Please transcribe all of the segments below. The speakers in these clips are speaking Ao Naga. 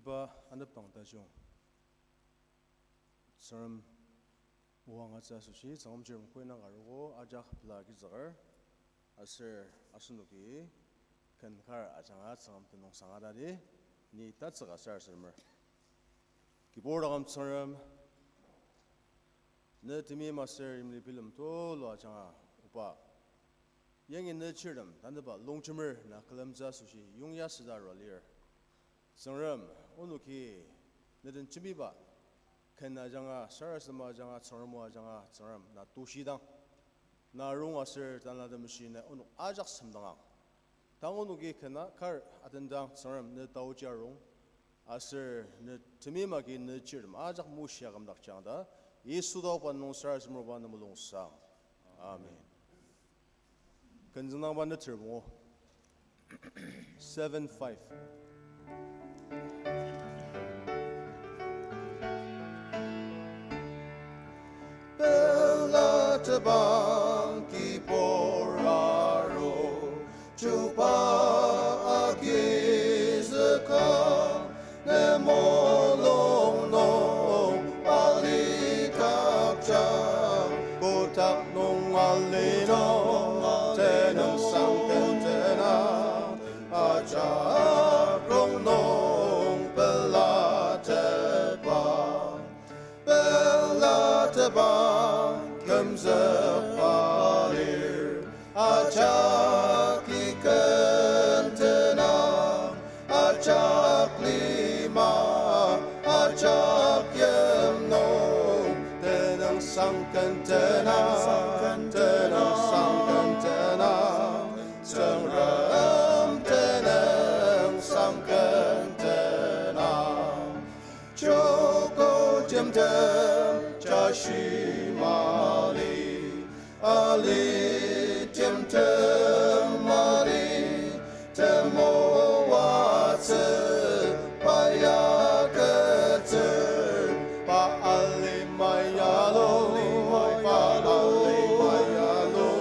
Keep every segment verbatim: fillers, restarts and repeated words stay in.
Iba anepdang tajung Tsüngrem o angatsü asoshi Tsüngrem chirem koi nang arogo ajak pela agizüker, aser asenoki ken kar ajanga Tsüngrem tenüngsang atadi ni tatsüka sarasademer. Kibur taküm Tsüngrem, ne temeim aser yimli bilem tulu ajanga oba. Yangi ne chirtem tanüba longjemer na külemtsü asoshi yongya süda arua lir. Tsüngrem, onoki ne den jembiba ken ajanga, sarasadema ajanga, Tsüngrem o ajanga, Tsüngrem na tushidang, na rong aser Tanela Temeshi ne onok ajak semdangang. Tang onoki ken kar atendang Tsüngrem ne taoji arung, aser ne temeim agi ne chirtem ajak mushia kümdakjang ta, Yisu taoba nung sarasademer oba ne mulungsang. Amen. Ken züngdangba neter pungu. Seven five. Pelatepang kibur aru, chuba agizüka, ne mulung nung alitakjang, kotak nung ali nung, tenüngsang ken tenang, ajak rongnung pelatepang. Pelatepang kümzükba lir, ajaki ken tenang, ajak lima, ajak yimnung, tenüngsang ken tenang, tenüngsang ken tenang, Tsüngrem tenüngsang ken tenang. Joko timtem jashi mali, ali timtem mali, temoatsü pa ya ketsür, pa ali mayalu, pa ali mayalu,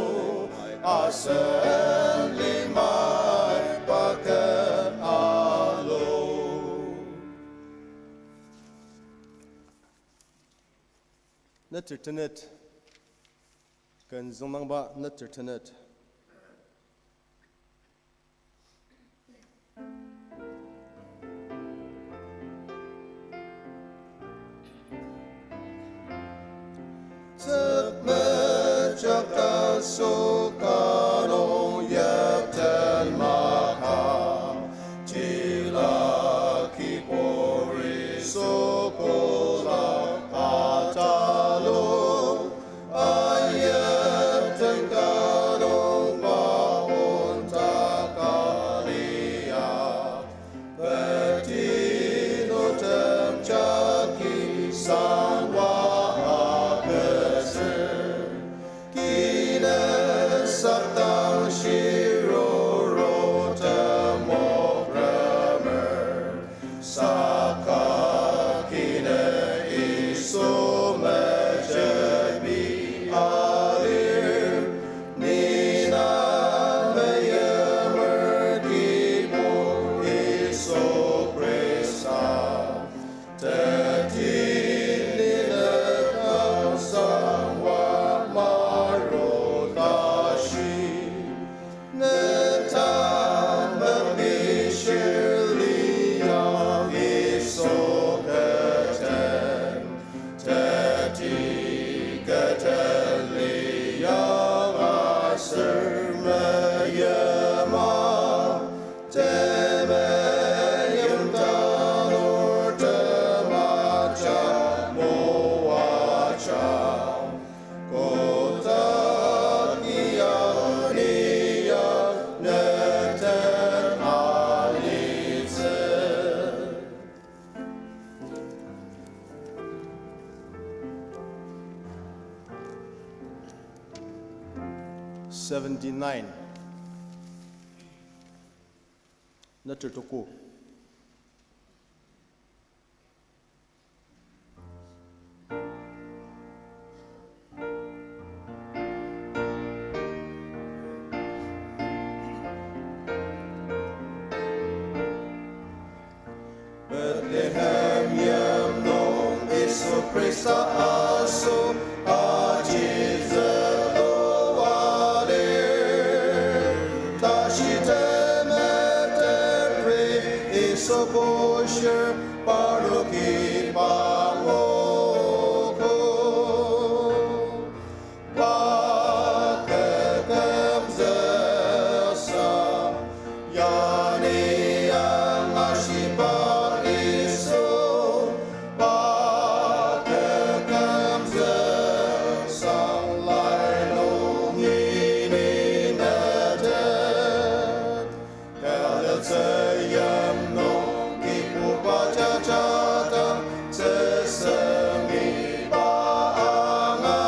asen limai pa ken alu. Neter tenet. Ken züngdangba neter tenet. Tsükmejak ta süka nung yipten maka, tila kiburi sükola atalu, ayipten ka nung maonta ka lia. Peti nutem jagi sangwa agütsür, kine sakdang shiruru temokramer, saka kine Yisu mejepi alir. Ni na meimer Kibur Yisu Khrista, teti ni lekang sangwa maru tashi. Ne tamak bishir liang Yisu keten, teti keten liang aser meyima, temeim tanurtem ajak moajang. Kotak ni ya, ni ya, ne ten alitsü. Seventy-nine. Neter tuku. Khrista aso ajizü lua lir, tashi temetetri Yisu bushir parnoki pangogo. Pa kü kümzüsa, yani angashiba Yisu, pa kü kümzüsa, lai nungi ni metet. Kü tsüyim nung kibuba jajadang, tsüsemi pa anga.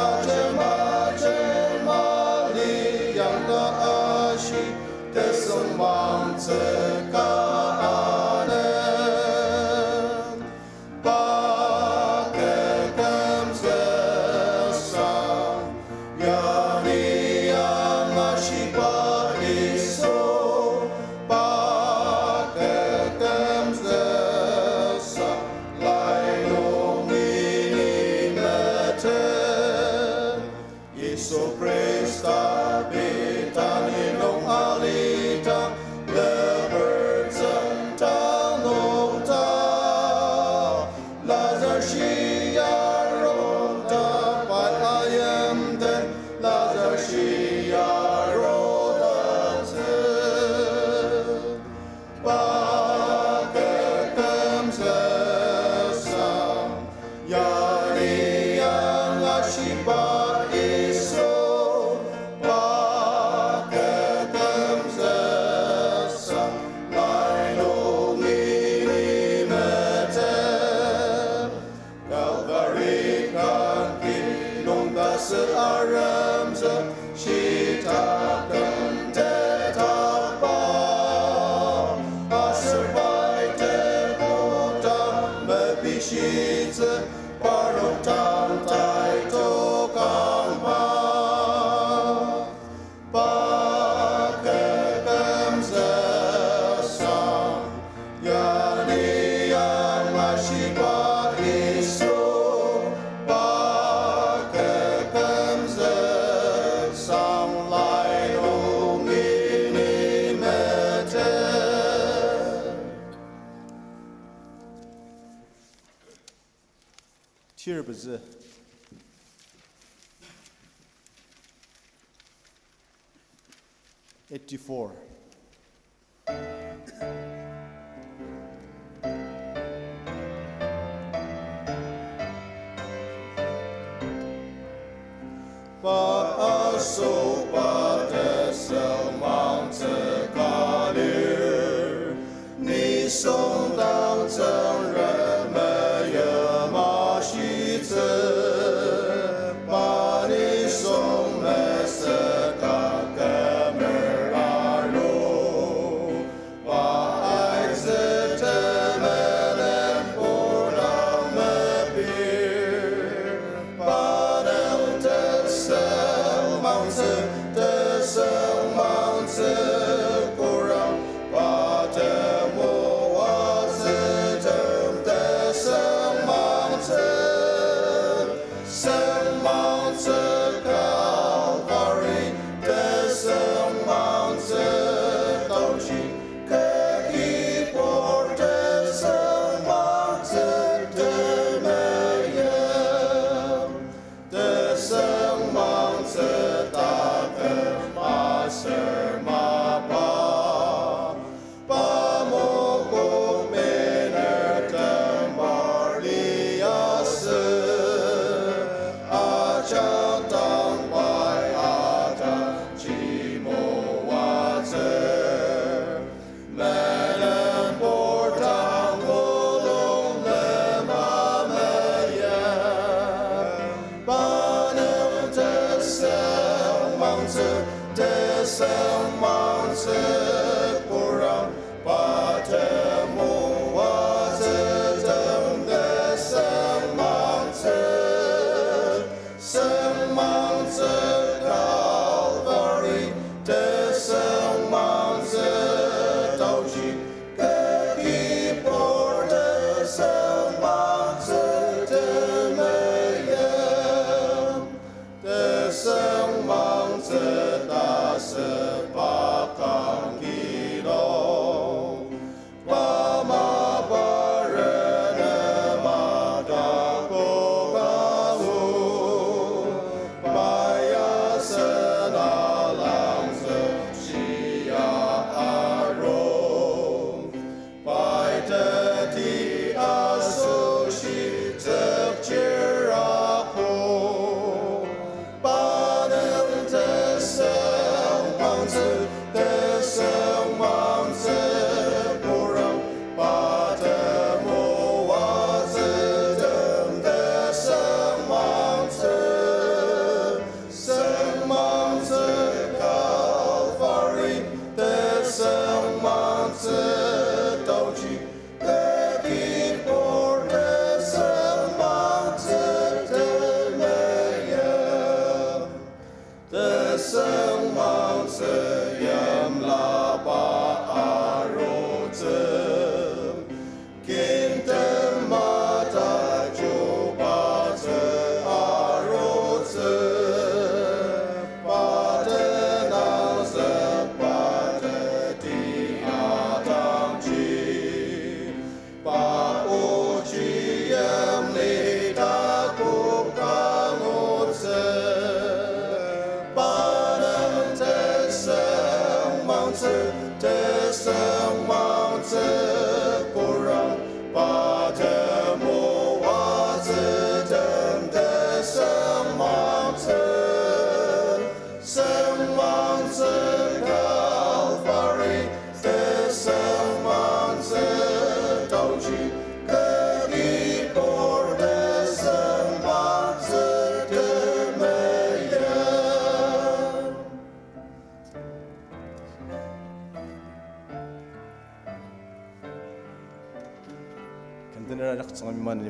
Ajema jema liang ta ashi, tesüngmangtsü ka anen. Pa kü kümzüsa, yani angashiba Yisu, pa kü kümzüsa, lai nungi ni metet. Yisu Khrista Betani nung alidang, leper tsüngdang nokta. Lazar shia rota pai ayimden, Lazar shia rota tsü. Pa kü kümzüsa, yani angashiba Yisu, pa kü kümzüsa, lai nungi ni metet. Calvary kangki nung tasü aremzük, shitaküm tetakba. Aser pai temoda mepishitsü, parnok dang tai tokangba. Pa kü kümzüsa, yani angashiba Yisu, pa kü kümzüsa, lai nungi ni metet. Tirpezü eighty-four. Pa asoba tesüngmangtsü ka lir, nisung dang Tsüngrem meyim ashitsü, pa nisung mesüka kümer aru. Pa aizü temenen purang mepir, pa nem tesüngmangtsü, tesüngmangtsü kurang, pa temoatsü tem tesüngmangtsü. Sengmangtsü Calvary, tesengmangtsü taochi, kü kibur tesengmangtsü temeim, tesengmangtsü taküm aser mapa. Pa mokok mener tembar liasü, ajak dang pai ajak chimoatsü. Menen pur dang mulung lema meyim, pa nem tesengmangtsü, tesengmangtsü kurang, pa temoatsü tem tesengmangtsü. Sengmangtsü Calvary, tesengmangtsü taochi, kü kibur tesengmangtsü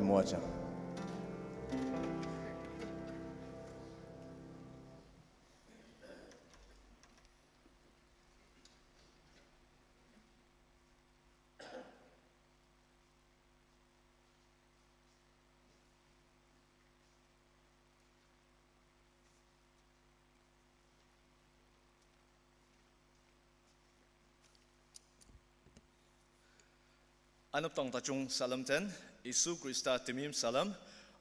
moajang. Anepdang tajung salem den, Yisu Khrista temeim salem,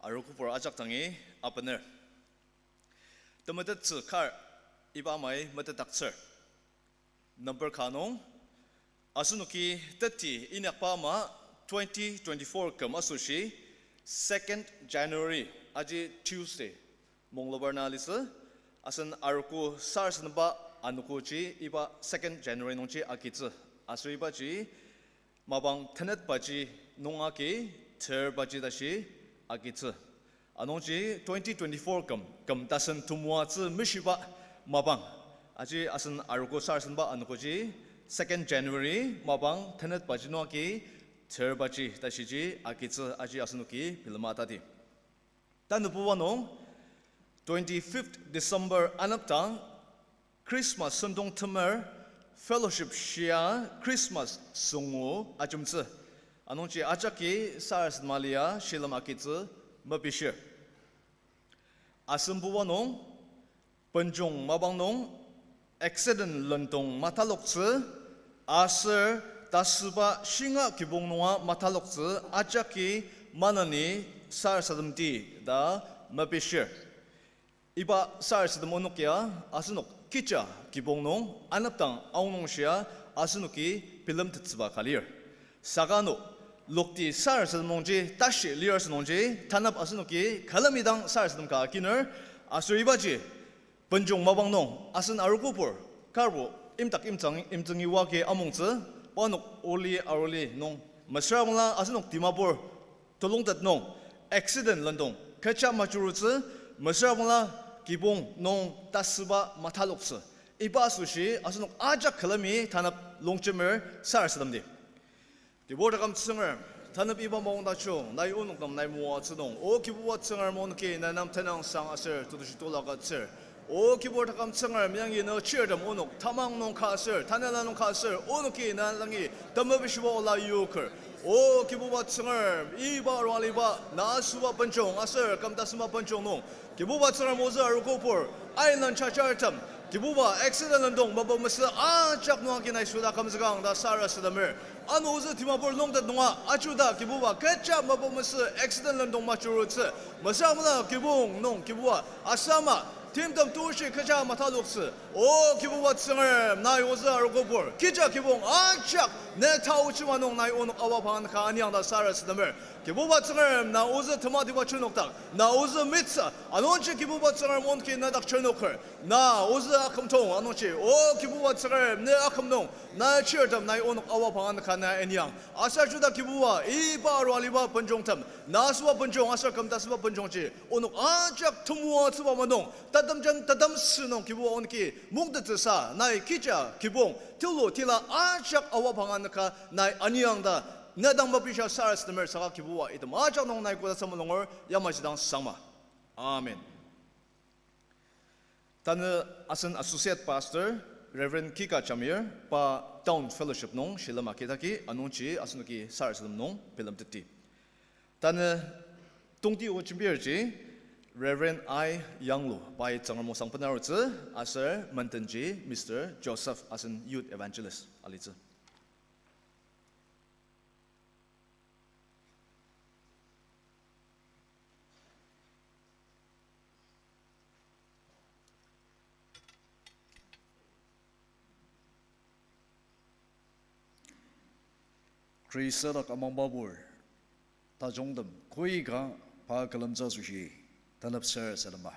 arogobur ajak dangi abener. Temetettsü kar iba amai metetdaktsür. Number ka nung, asenoki teti inyakba ama twenty twenty-four küm asoshi second January aji Tuesday monglobar na alitsü, asen arogo sarasademba anogoji iba second January nungji agitsü. Aser ibaji mapang tenetbaji nung agi terbaji tashi agitsü. Anungji twenty twenty-four küm, küm tasen temoatsü meshiba mapang. Aji asen arogo sarasademba anogoji second January mapang tenetbaji nung agi terbaji tashiji agitsü aji asenoki bilema tati. Tanabuba nung, twenty-fifth December anepdang, Christmas sentong temer, fellowship shia Christmas süngu ajemtsü. Anungji ajaki sarasadema lia shilem agitsü mepishir. Asembuba nung, benjong mapang nung, accident lendong mataloktsü, aser tasüba shinga kibong nunga mataloktsü ajaki maneni sarasademdi ta mepishir. Iba sarasadem onok ya asenok kecha kibong nung anepdang aonung shia asenoki bilemtettsüba ka lir. Saka ano lokti sarasadem nungji tashi lir asü nungji tanap asenoki külemi dang sarasadem ka akiner, aser ibaji benjong mapang nung asen arogobur karbo imdak imtsang imtsüngi wagi amongtsü, pa nung oli aruli nung mesüra bangla asenok Dimapur telongtet nung accident lendong kecha majurutsü, mesüra bangla kibong nung tasüba mataloktsü. Iba asoshi asenok ajak külemi tanap longjemer sarasademdi. Kibur taküm Tsüngrem, tanap iba maongdakjung, nai onok nem nai moatsü nung, O Kibuba Tsüngrem onoki ne nem tenüngsang aser tetushi tulu agütsür. O Kibur taküm Tsüngrem, yangi ne chirtem onok tamang nung ka aser tanela nung ka aser onoki ne langi temepishiba ola yoker. O Kibuba Tsüngrem, iba arung aliba na asüba benjong aser küm tasüma benjong nung, Kibuba Tsüngrem ozü arogobur ain lan chajartem, Kibuba accident lendong mapa mesü ajak nung agi nai süda kümzükang ta sarasademer. Ano ozü Dimapur longtet nunga ajuda Kibuba kecha mapa mesü accident lendong majurutsü. Mesüra bangla kibong nung Kibuba asama timtem tushi kecha mataloktsü. O Kibuba Tsüngrem, nai ozü arogobur kecha kibong ajak ne taochima nung nai onok awa pangan ka aniang ta sarasademer. Kibuba Tsüngrem, na ozü tematiba chunokdak na ozü mitsü. Anungji Kibuba Tsüngrem, onoki nedak chünoker. Na ozü akümdong anungji, O Kibuba Tsüngrem, ne aküm nung na chirtem nai onok awa pangan ka na aniang. Aser ajuda Kibuba, iba arung aliba benjongtem na asüba benjong aser küm tasüba benjongji onok ajak temoatsüba ama nung tatemjan tatemsü nung Kibuba onoki mungtettsüsa nai kecha kibong tulu tila ajak awa pangan ka nai aniang ta ne dang mepishia sarasademer. Saka Kibuba item ajak nung nai koda samulunger yamaji dang sangma. Amen. Tanü asen Associate Pastor Reverend Kika Jamir pa Town Fellowship nung shilem agitaki anungji asenoki sarasadem nung bilemtetti. Tanü tongti o jembirji Reverend I Yanglu pai Tsüngrem o sang benarutsü aser mendenji Mister Joseph asen Youth Evangelist alitsü. Khrista dak amangbabur, tajungtem koika pa külemtsü asoshi taneptsür salema.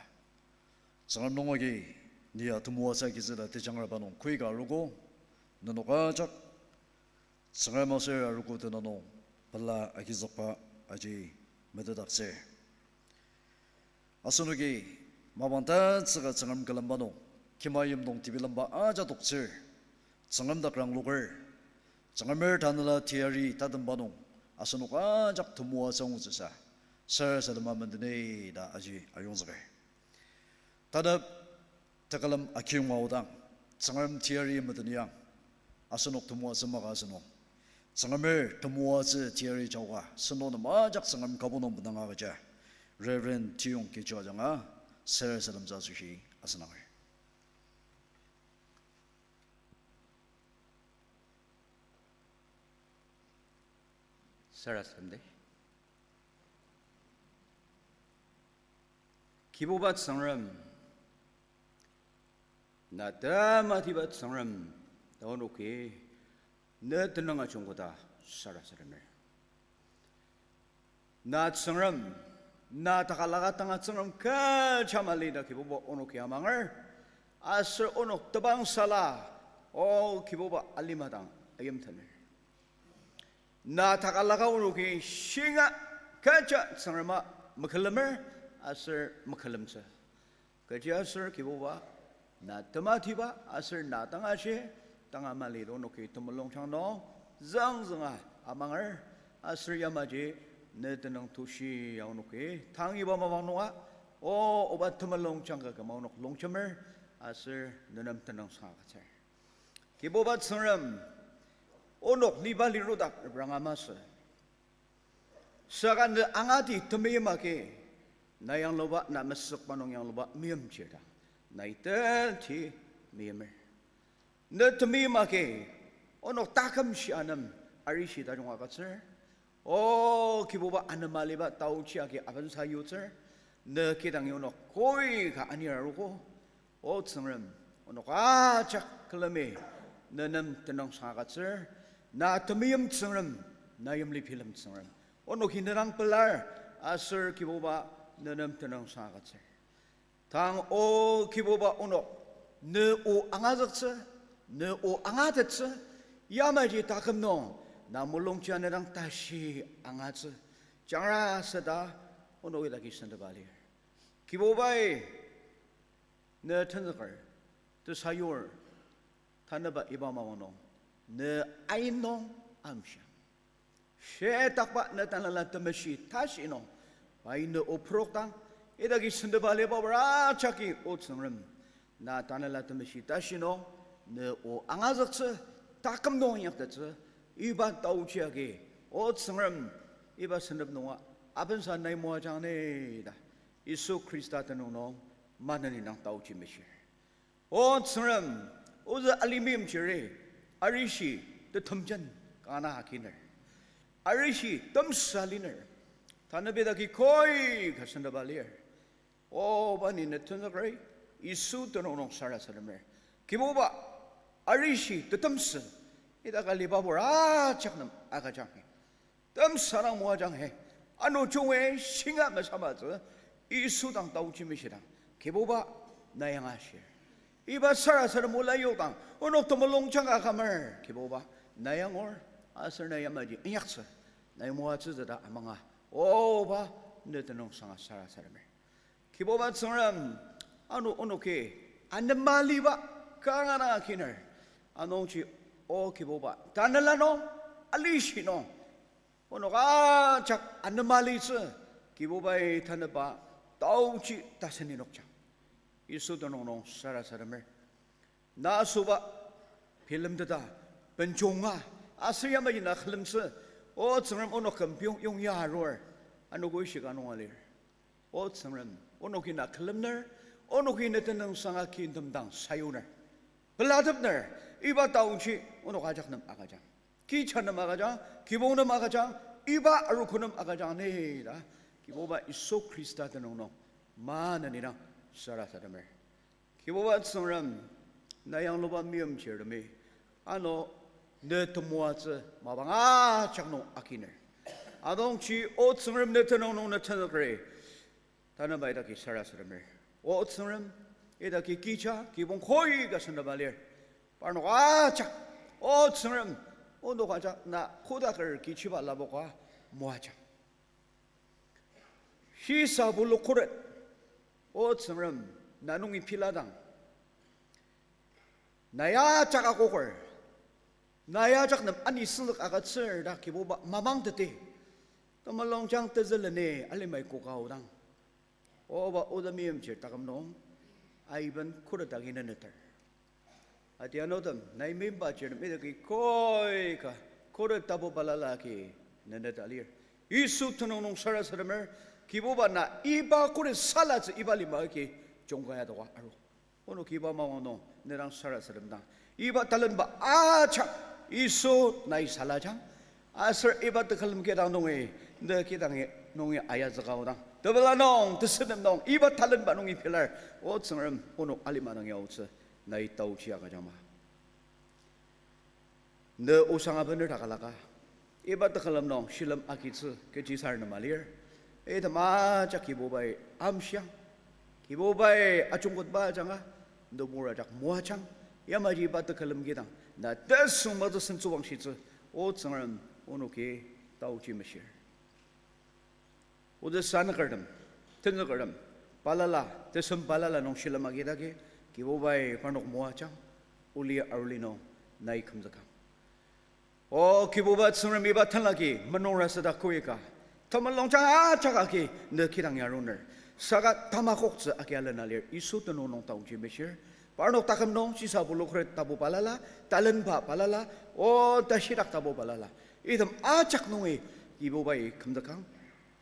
Tsüngrem nung agi ni ya temoatsü agitsü ta tejangraba nung koika arogo, nenok ajak Tsüngrem aser arogo tenüng nung pela agizükba aji metetdaktsür. Asenoki mapang tatsüka Tsüngrem külemba nung, kima yimdong tebilemba ajak toktsür, Tsüngrem dak rangloker, Tsüngremer tanela teyari tatemba nung, asenok ajak temoatsü angutsüsa, Sarasadema mendeni ta aji ayongzüker. Tanep tekülem akiyonga aodang, Tsüngrem teyari metenyang, asenok temoatsü maka asenok. Tsüngremer temoatsü teyari jaoka, sentong nem ajak Tsüngrem kübok nung bendanga agüja, Reverend Tiyong Kecho ajanga, sarasademtsü asoshi asenanger. Sarasademdi. Kibuba Tsüngrem, na tematiba Tsüngrem, ta onoki ne tenüng ajungkoda sarasademer. Na Tsüngrem, na takalaka tanga Tsüngrem kecha mali ta Kibuba onoki amanger, aser onok tebangsala, o Kibuba alima dang ayimtener. Na takalaka onoki shinga kecha Tsüngrema mekülemer aser mekülemtsü. Kechiaser Kibuba, na tematiba aser na tangashi, tanga mali onoki temulungjang nung züngzünga amanger, aser yamaji ne tenüng tushi ya onoki tang iba mapang nunga, o oba temulungjang ka küma onok longjemer, aser nenem tenüngsang agütsür. Kibuba Tsüngrem, onok liba lirudak repranga masü. Saka ne angati temeim agi, na yangluba, na mesükba nung yangluba meimchir ta, nai teti meimer. Ne temeim agi, onok taküm shia nem arishi tajung agütsür. O Kibuba, anema liba taochi agi abensa yutsür. Ne kidang onok koi ka anir arogo. O Tsüngrem, onok ajak külemi nenem tenüngsang agütsür. Na temeim Tsüngrem, na yimli bilem Tsüngrem. Onoki ne dang pelar, aser Kibuba, nenem tenüngsang agütsür. Tang o Kibuba, onok ne o angazüktsü, ne o angatettsü, yamaji taküm nung na mulungja ne dang tashi angatsü, jangra süda onok idaki sentepa lir. Kibubai, ne tenzüker, tesayur, tanüba iba mapang nung, ne ain nung amshia. Shitakba ne Tanela Temeshi tashi nung, pai ne o purokdang, idaki sentepa liba pura jagi O Tsüngrem, na Tanela Temeshi tashi nung, ne o angazüktsü, taküm nung inyaktettsü, iba taochi agi, O Tsüngrem, iba sentep nunga, abensa nai moajang ni ta, Yisu Khrista tenüng nung, maneni nang taochi meshir. O Tsüngrem, ozü alima meimchiri, arishi tetemjen kanga akiner. Arishi temsa liner. Tanübi idaki koi ka sentepa lir. O ba ni ne tenzükeri, Yisu tenüng nung sarasademer. Kibuba, arishi tetemsü, idaka liba pur ajak nem agüjang. Temsa dang moajang he. Ano jungi shinga mesamatsü, Yisu dang taochi meshidang, Kibuba, na yangashir. Iba sarasadem ola yokdang, onok temulungjang ka kümer, Kibuba, na yangur, aser na yamaji inyaktsü, nai moatsütsü ta amanga, oba, ne tenüngsanga sarasademer. Kibuba Tsüngrem, ano onoki anema liba kanga dang akiner. Anungji, O Kibuba, tanela nung, alishi nung, onok ajak anema litsü, Kibubai tanüba taochi tasen inokjang. Yisu tenüng nung sarasademer. Na asüba bilemteta, benjonga, aser yamaji na külemtsü, O Tsüngrem, onok küm piyong yongya arur, anogo ishika nunga lir. O Tsüngrem, onoki na külemner, onoki ne tenüngsanga kintem dang sayuner. Pelatepner, iba taochi onok ajak nem agüjang. Kicha nem agüjang, kibong nem agüjang, iba arogo nem agüjang ni ta, Kibuba Yisu Khrista tenüng nung maneni dang sarasademer. Kibuba Tsüngrem, na yangluba meimchirtemi, ano ne temoatsü mapang ajak nung akiner. Anungji O Tsüngrem, ne tenüng nung ne tenzükeri, tanüba idaki sarasademer. O Tsüngrem, idaki kicha kibong koi ka sentepa lir. Parnok ajak, O Tsüngrem, onok ajak na kodaker kichiba lapoka moajang. Shisa pulu khuret, O Tsüngrem, na nungi piladang, na ya ajak akoker, na ya ajak nem ani senzük agütsür ta Kibuba mamangteti. Temulungjang tezüleni alimai koka aodang, oba oda meimchir taküm nung, aiben khuret agi neneter. Ati anotem, nai meimba chirtem idaki koi ka, khuret tapu balala agi neneta lir. Yisu tenüng nung sarasademer, Kibuba na iba khuret salatsü iba lima agi jungkaya toka aru. Onoki iba mapang nung, ne dang sarasademdang, iba talenba ajak Yisu nai salajang. Aser iba tekülem kidang nungi, ne kidang nungi ayazüka aodang, tepela nung, tesünem nung, iba talenba nungi pelar. O Tsüngrem, onok alima dang ya aotsü, nai taochi agüjangma. Ne osang abener takalaka, iba tekülem nung shilem agitsü kechisar nem alir. Item ajak Kibubai amshiang. Kibubai ajungketba ajanga, ne mor ajak moajang. Yamaji iba tekülem kidang na tesüngmazü sentsüwangshitsü, O Tsüngrem, onoki taochi meshir. Oda sanükertem, tenzükertem, balala, tesem balala nung shilem agidagi, Kibubai parnok moajang, oli aruli nung nai kümzükang. O Kibuba Tsüngrem, iba tenlaki menungra süda koika, temulungjang ajak agi ne kidang ya aruner. Saka tamakoktsü agi alena lir, Yisu tenüng nung taochi meshir. Parnok taküm nung shisa pulu khuret tapu balala, talenba balala, o tashidak tapu balala, item ajak nungi Kibubai kümzükang.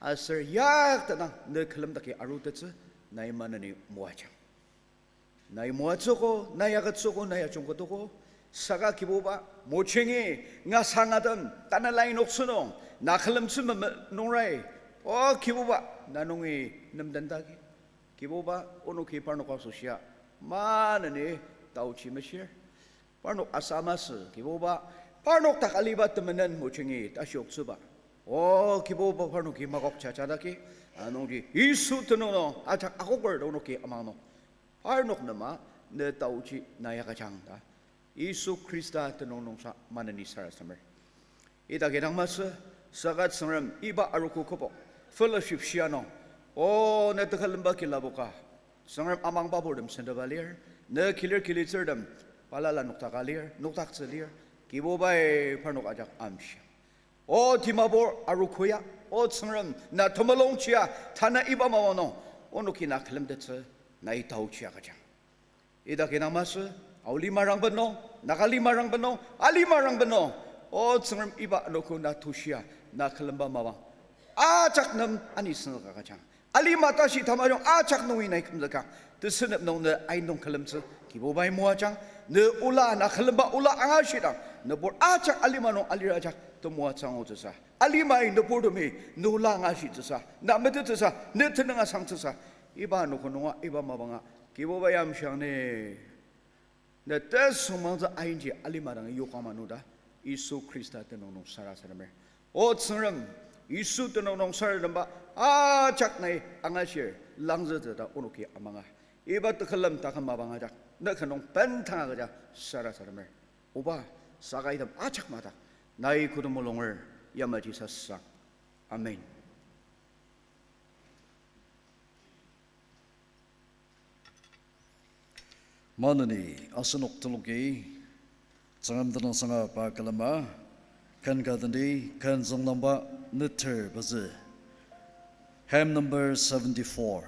Aser yakta dang ne külemdaki arutettsü, nai maneni moajang. Nai moatsüogo, nai agütsüogo, nai ajungketogo. Saka Kibuba, mojingi ngasangatem tanela inoktsü nung na külemtsü meme nungrai, O Kibuba, na nungi nemtendagi. Kibuba, onoki parnok asoshia maneni taochi meshir. Parnok asamasü, Kibuba, parnok dak aliba temenen mojingi tashioktsüba, O Kibuba, parnoki makokjajadagi. Anungji Yisu tenüng nung ajak akoker onoki amang nung, parnok nema ne taochi nai agüjang ta, Yisu Khrista tenüng nungsa maneni sarasademer. Idaki dang masü, saka Tsüngrem, iba arogo kübok fellowship shia nung, O ne tekülemba kilaboka, Tsüngrem, amangba purtem sendeba lir, ne kilir kilitsürtem balala noktaka lir, noktaktsü lir. Kibubai parnok ajak amshi. O Dimapur arogo ya, O Tsüngrem, na temulung chia, tanü iba mapang nung onoki na külemtettsü nai taochi agüjang. Idaki dang masü, Ao lima rangben nung, Naga lima rangben nung, alima rangben nung, O Tsüngrem, iba anogo na tushia, na külemba mapang ajak nem anisüngzük agüjang. Alima tashi tamajung ajak nungi nai kümzükang. Tesünep nung ne ain nung külemtsü Kibubai moajang. Ne ola, na külemba ola angashidang, nübur ajak alima nung alir ajak temoatsü angutsüsa, alimai nüburtemi ne ola angashitsüsa, na metettsüsa, ne tenüng asangtsüsa, iba anogo nunga, iba mapanga Kibubai amshiang ni. Ne tesüngmangtsü ainji alima dang yok ama nü ta, Yisu Khrista tenüng nung sarasademer. O Tsüngrem, Yisu tenüng nung sarasademba ajak nai angashir langzütsü ta onoki amanga, iba tekülem taküm mapang ajak ne kü nung bendanga agüja sarasademer. Oba, saka item ajak madak nai kodamo lunger, yamaji sasang. Amen. Maneni asenok teloki Tsüngrem tenüngsanga pa külema, ken ka tendi, ken zünglangba neter pezü. Hymn number seventy-four.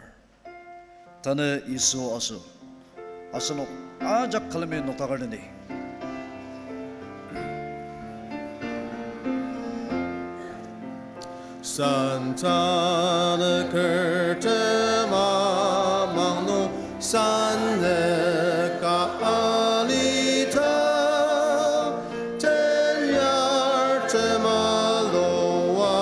Tanü Yisu aso. Asenok ajak külemi noktaker tendi. San tanü kertem amang nung san nüka alita, tenyar tema lua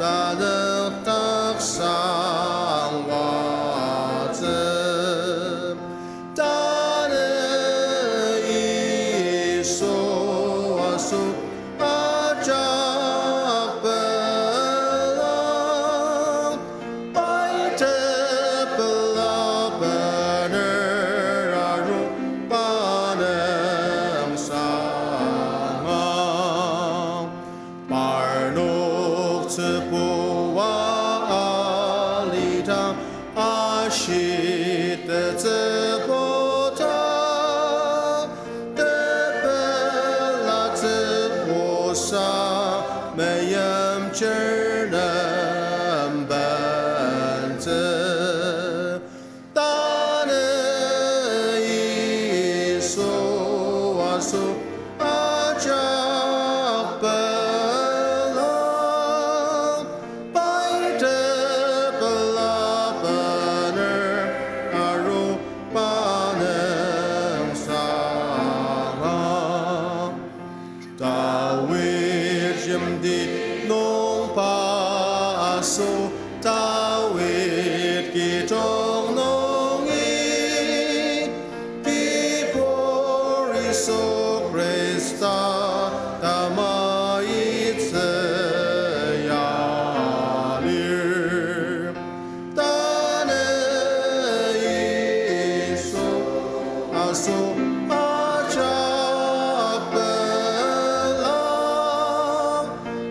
tanü taksang watsü. Tanü Yisu aso ajak pela, pai tepela bener aru pa nüngsanga. Parnok tsübua alidang ashitettsü bota, tepelatsü osa meimchir nü Kidong nungi, Kibur Yisu Khrista tamaitsü ya lir. Tanü Yisu aso ajak pela,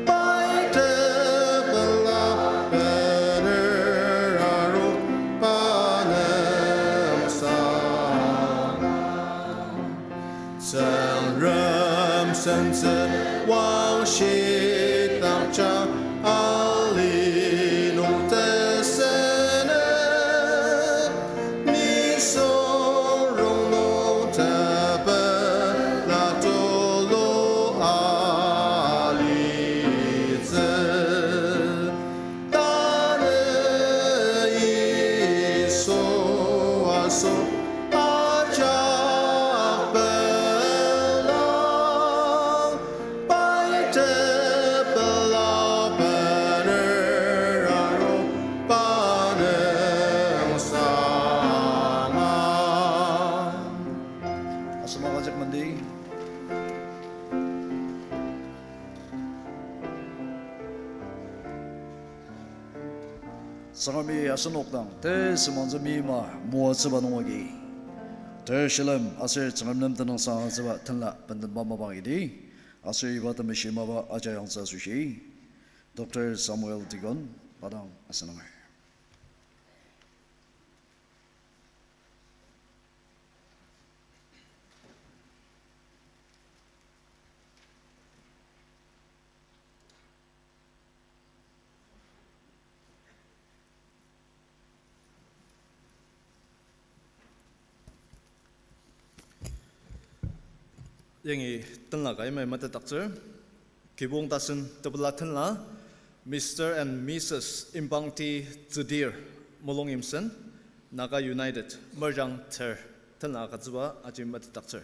pai tepela bener aru pa nüngsa. Tsüngrem sentsü wangshidakja ali nung tesene, nisung rongnung tepela tulu alitsü. Tanü Yisu aso ajak pela, pai tepela bener aru pa nüngsanga. Asüma ajak mandi. Tsüngremi asenok dang tesüngmangtsü meima moatsüba nung agi, ter shilem aser Tsüngrem nem tenüngsang agütsüba tenla bendenba mapang idi, aser iba temeshi mapa ajayangtsü asoshi, Doctor Samuel Deacon, pa dang asenanger. Yangi tenla ka yamai metetdaktsür. Kibong tasen tepela tenla, Mister and Missus Imbangti Tsudir, Molungyimsen, Naga United, merjang ter, tenla agütsüba aji metetdaktsür.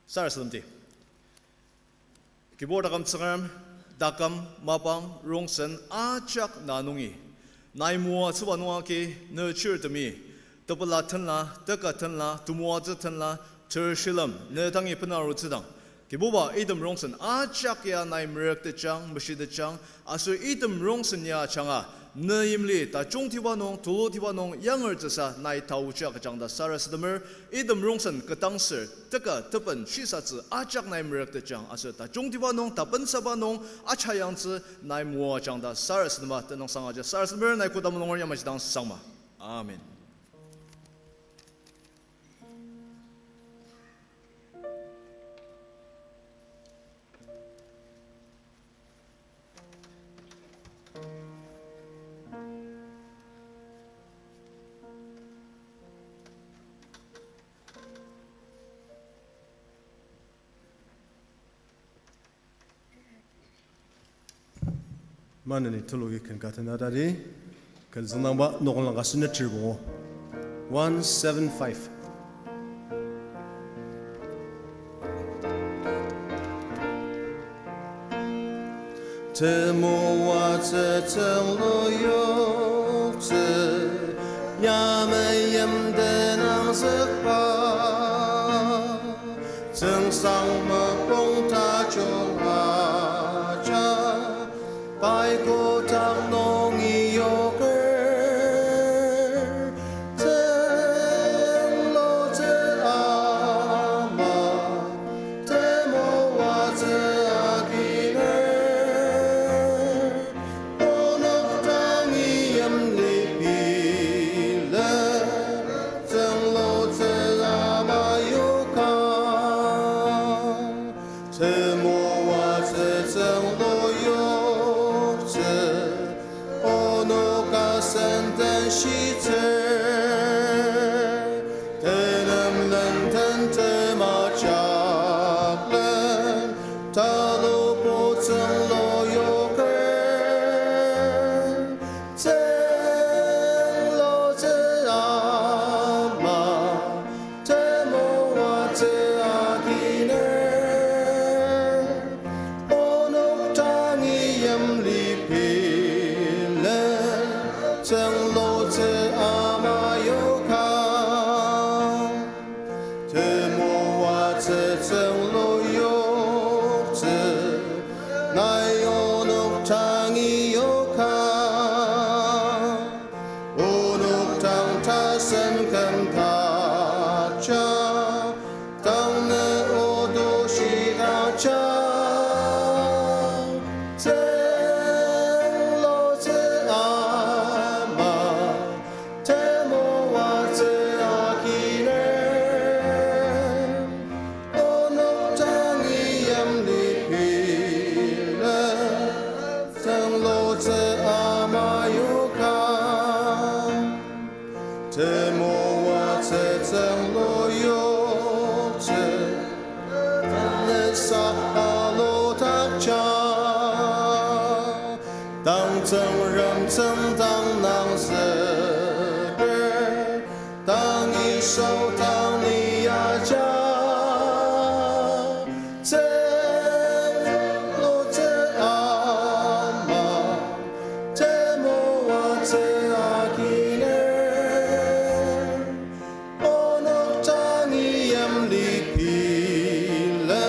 Sarasademdi. Kibur taküm Tsüngrem, taküm, mapang, rongsen ajak na nungi, nai moatsüba nung agi ne chirtemi, tepela tenla, teka tenla, temoatsü tenla, ter shilem ne dangi bena arutsüdang, Kibuba, item rongsen ajak ya nai merüktetjang, meshitetjang, aser item rongsen ya ajanga ne yimli tajungtiba nung, tulutiba nung yangertsüsa nai taochi agüjang ta sarasademer. Item rongsen ketdangsür, teka, teben, shisatsü ajak nai merüktetjang, aser tajungtiba nung, tapensaba nung, achayangtsü nai moajang ta sarasadema tenüngsang aja sarasademer. Nai koda mulunger yamaji dang sangma. Amen. Maneni tulugi ken ka tena tadi, ken züngdangba noklang ka süneter pungu. One seven five. Temoatsü tsünglu yoktsü, ya meimten angzükba. Tsüngsang mapang tajung aja, pai kodang nungi yoker. Tsünglutsü ama, temoatsü aginer. Onok dangi yimli bilen, tsünglutsü ama yokang. Temoatsü tsünglu yoktsü, onok asen den shitsü. Tenem len den tema jaklen, talubo tsünglu yoker. Tsünglutsü ama, temoatsü aginer. Onok dangi yimli bilen, tsünglutsü Sen ken takja, tanü odo shidakja, tsünglotsü ama, temoatsü akiner. Onok tangi yimli pila, tsünglotsü ama yoka. Temoatsü tsünglo yoktsü, tanü sa aludakja. Tang Tsüngrem tsüngdang nangzüker, tangi shao tangi yaja, tsünglotsü ama, temoatsü akiner. Onok tangi yimli pila,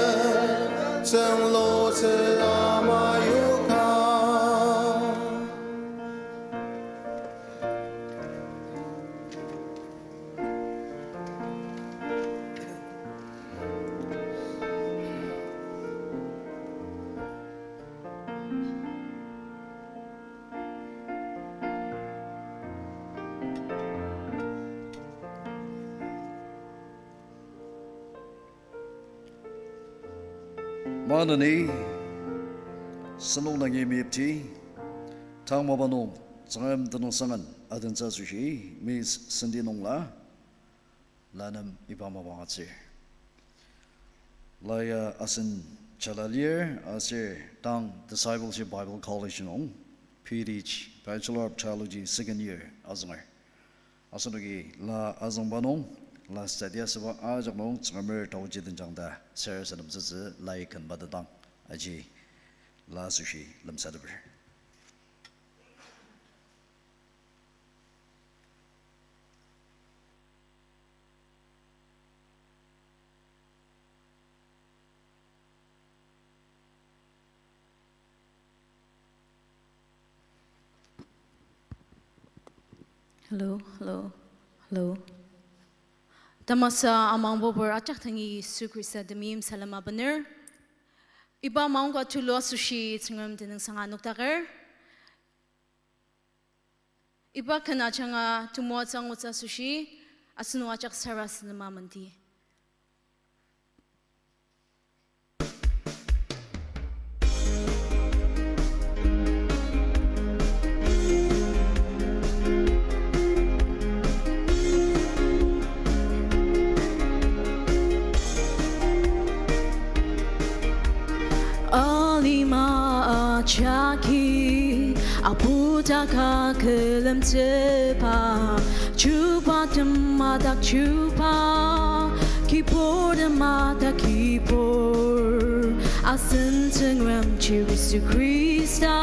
tsünglotsü ama yoka. Maneni, sentong dangi meyipti, tang mapa nung Tsüngrem tenüngsang adentsü asoshi, Miss Cindy Nongla, la nem iba mapang atsür. La ya asen jala lir aser tang Discipleship Bible College nung B.Th., Bachelor of Theology, second year azünger. Asenoki la azüngba nung, la study asüba ajak nung Tsüngremer taoji tenjang ta sarasademtsütsü lai ken matetang aji la asoshi lemsateper. Hello, hello, hello. Tamasa amangbobur ajak dangi Yisu Khrista temeim salem abener. Iba maongka tulu asoshi Tsüngrem tenüngsang anokdaker. Iba ken ajanga temoatsü angutsü asoshi, asenok ajak sarasadema menti. Alima ajaki, apu dak külemtsüba, chuba tema dak chuba, kibur tema dak kibur, asen Tsüngrem Yisu Khrista.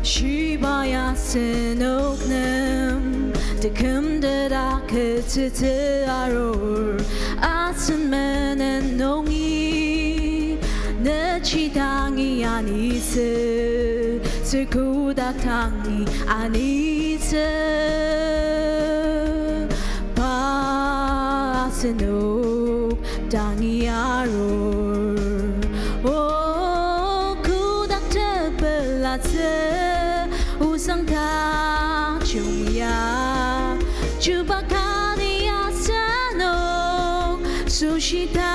Shibai asenok nem tekümtet akütsütsü arur, asen menen nungi, nechi dangi anitsü, sür kodak dangi anitsü, pa asenok dangi arur. O kodak tepelatsü osang tajung ya, chuba kati asenok süshita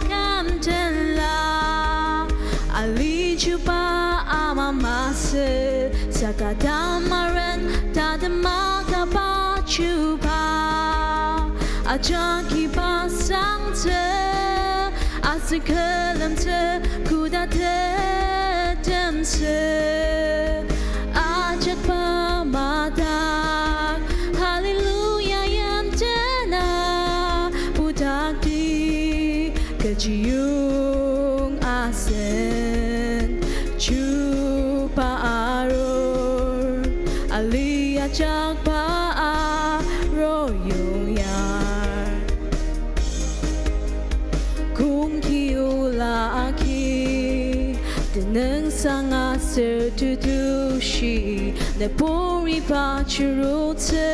kümtenla, ali chuba ama masü, saka tamaren tatem akaba chuba, ajaki pa sangtsü, asen külemtsü koda tetemsü, ajak pa madak, hallelujah yimtena, putakti kechiyong asen chuba arur, ali ajak pa arur yongyar. Kongki ola agi, tenüngsang aser tetushi, Puriba chirutsü,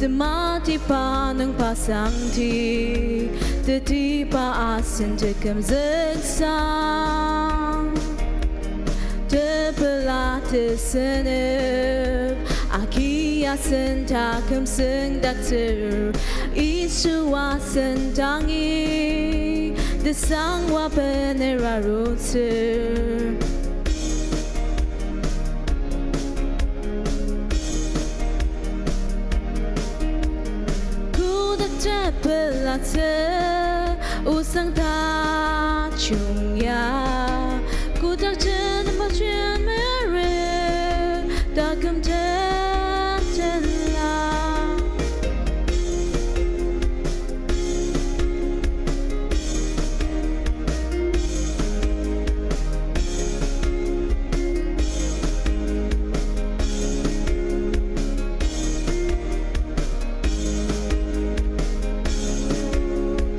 tematiba nungba sangti, tetiba asen tekümzüksang. Tepela tesenep, aki asen taküm süngdaktsür, Yisu asen tangi, tesangwa bener arutsür. Kotak tepelatsü osang tajung ya, kotak jenema jenmeri taküm tetela.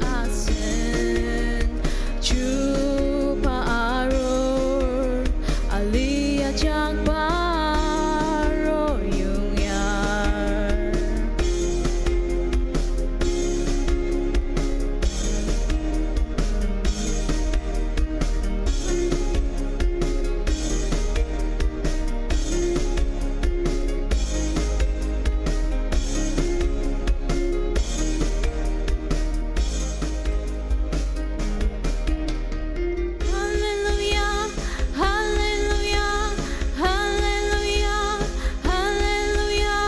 Asen chuba arur, alia jakba arur yongyar. Hallelujah, hallelujah, hallelujah, hallelujah.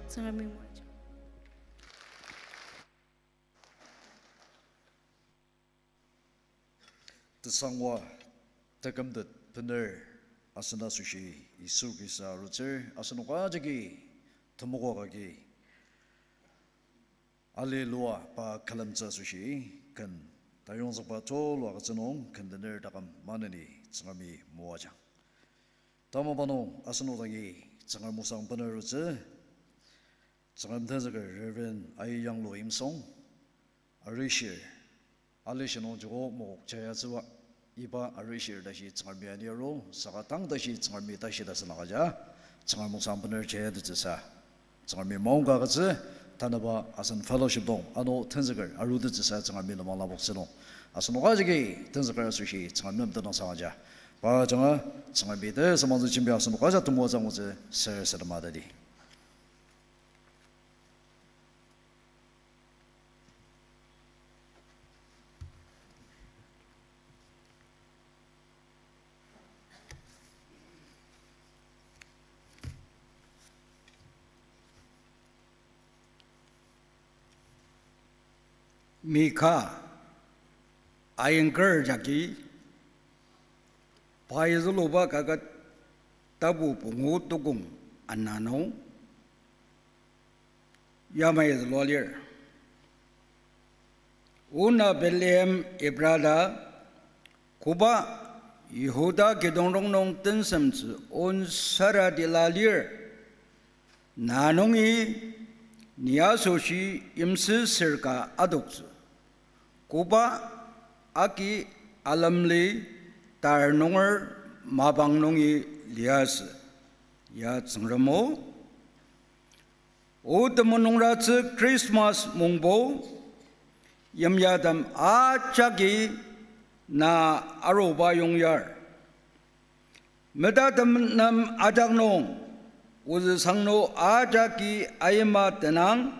Tsüngremi moaja. Tesangwa tekümtet bener asen asoshi Yisu Khrista arutsür, asenok ajaki temoka agi Hallelujah pa külemtsü asoshi ken tayongzükba tulu agütsü nung ken tener taküm maneni Tsüngremi moajang. Tamaba nung asenok dangi Tsüngrem osang bener arutsü, Tsüngrem tenzüker Reverend Aiyanglu Imsong, arishir, alishi nung joko mokok jayatsüba, iba arishir tashi Tsüngremi ani aru, saka tang tashi Tsüngremi tashi ta sünaka ja, Tsüngrem osang bener jayatettsüsa, Tsüngremi maongka agütsü, tanaba asen fellowship nung ano tenzüker arutettsüsa Tsüngremi lenmang lapoktsü nung, asenok ajaki tenzüker asoshi Tsüngrem nem tenüngsang aja. Pa ajanga Tsüngremi tesüngmangtsü jembi asenok aja temoatsü angutsü sarasadema tadi. Mika, ayingker jagi, pai züluba kaket tapu pungu tukong ana nung, yamai zülua lir. Ona Bethlehem Ephratha, koba Yihuda kidong rongnung tensemtsü on saratila lir. Na nungi ni asoshi yimsüsür ka adoktsü, koba agi alemli tar nunger mapang nungi liasü, ya Tsüngrem o. O temulungratsü Christmas mungbo, yimyatem ajaki na aruba yongyar. Metatem nem ajak nung, ozü sangno ajaki ayima tenang,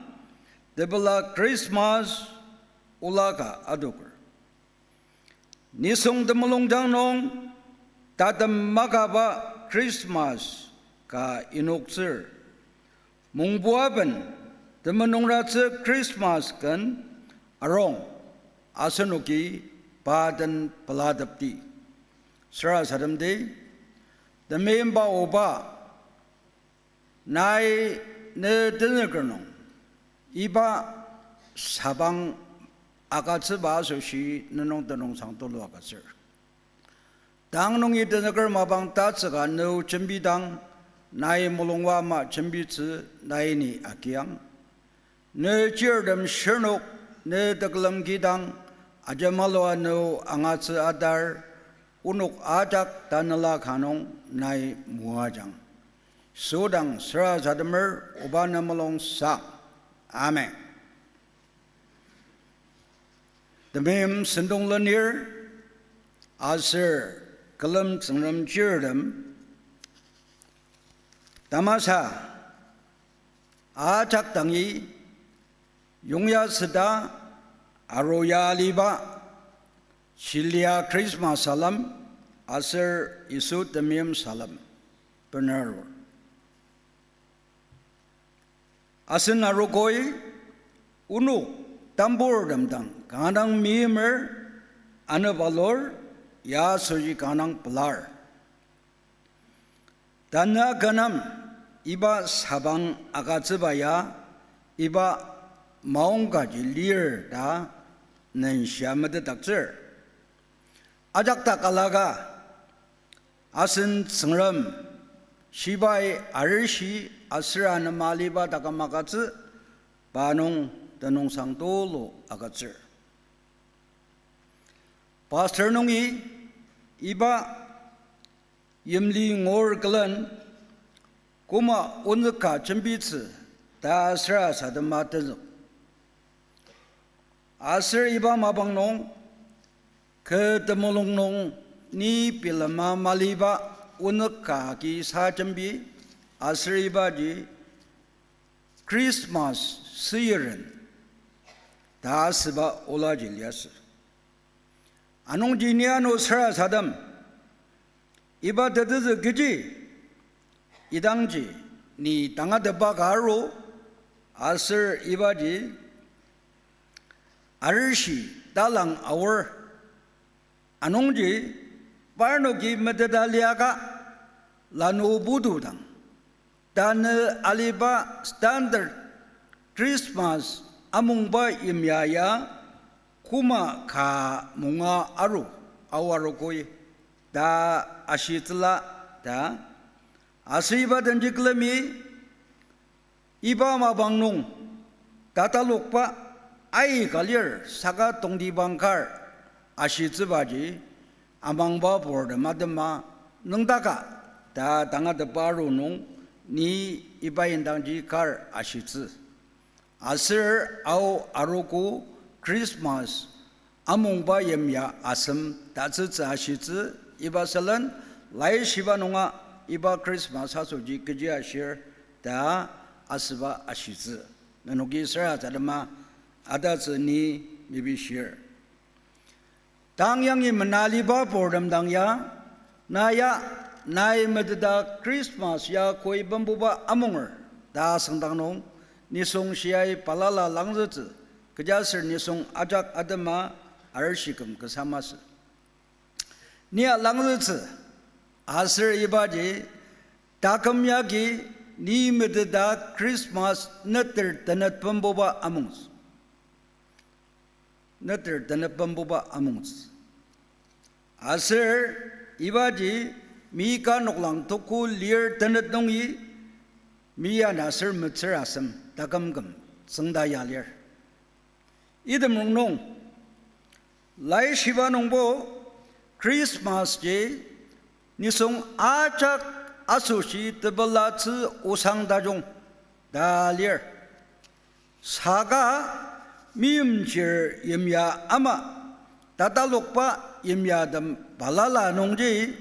tepela Christmas ola ka adoker. Nisung temulungjang nung tatem makaba Christmas ka inoktsür. Mungbu aben temulungratsü Christmas ken arung, asenoki pa den pelatepdi. Sarasademdi, temeimba Oba, nai ne tenzüker nung iba sabang agütsüba asoshi ne nung tenüngsang tulu agütsür. Tang nungi tenzüker mapang tatsüka ne o jembidang, nai mulungba ama jembitsü nai ni agiang. Ne chirtem shirnok ne tekülem kidang, ajemalua ne o angatsü atar, onok ajak tanela ka nung nai moajang. Sodang sarasademer oba ne mulung sang. Amen. Temeim sentong lenir, aser külem Tsüngrem chirtem, tamasa ajak dangi yongya süda aruya aliba shilia Christmas salem aser Yisu temeim salem bener arur. Asen arogoi onok tamburtem dang kanga dang meimer anepalur, ya asoshi kanga dang pelar. Tanü kü nem iba sabang agütsüba ya iba maongkaji lir ta nenshia metetdaktsür. Ajak ta kalaka, asen Tsüngrem shibai arishi aser anema aliba taküm agütsü, pa nung tenüngsang tulu agütsür. Pastor nungi iba yimli ngur külen koma onük ka jembitsü ta sarasadema tenzük. Aser iba mapang nung, kü temulung nung ni bilema maliba onük ka agi sa jembi, aser ibaji Christmas süyiren ta asüba olaji liasü. Anungji ni ano sarasadem, iba tetezü kechi, idangji ni tangatetba ka aru, aser ibaji arishi talang aor. Anungji parnoki meteta liaka, lanu putu dang tanü aliba standard Christmas amungba yimya ya koma ka munga aru, aorokoi ta ashitsüla ta. Aser iba denji külemi iba mapang nung tatalokba aika lir saka tongtibang kar ashitsübaji amangba purtem atema nüngdaka ta tangatetba aru nung ni iba indangji kar ashitsü. Aser Ao arogo Christmas amungba yimya asem tatsütsü ashitsü, iba sülen Laishiba nunga iba Christmas asoshi kechi ashir ta asüba ashitsü. Nenoki sarasadema atatsü ni mepishir. Tang yangi menaliba purtem dang ya, na ya, nai meteta Christmas ya koi bembuba amunger ta asüngdang nung, nisung shiai balala langzütsü, kechiaser nisung ajak atema arishiküm kasa masü. Ni alangzütsü, aser ibaji taküm yagi ni meteta Christmas neter tenet bembuba amungs. Neter tenet bembuba amungs. Aser ibaji mi ka noklang tuku lir tenet nungi mi ana aser metsür asem takümküm tsüngda ya lir. Item rongnung, Laishiba nungbo Christmas ji nisung ajak asoshi tepelatsü osang tajung ta lir. Saka meimchir yimya ama tatalokba yimyatem balala nungji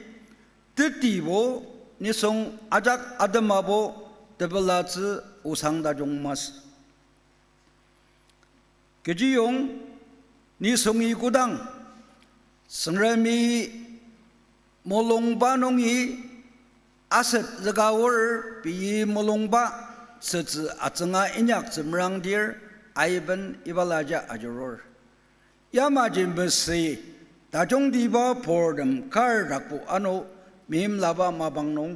tetibo nisung ajak atemabo tepelatsü osang tajung masü. Kechiyong nisungi kodang Tsüngremi mulungba nungi aset züka aor pei mulungba sütsü atsünga inyaktsü merangdir aiben ibalaja ajurur. Yamaji mesüi tajungtiba purtem kar dakbo ano meimlaba mapang nung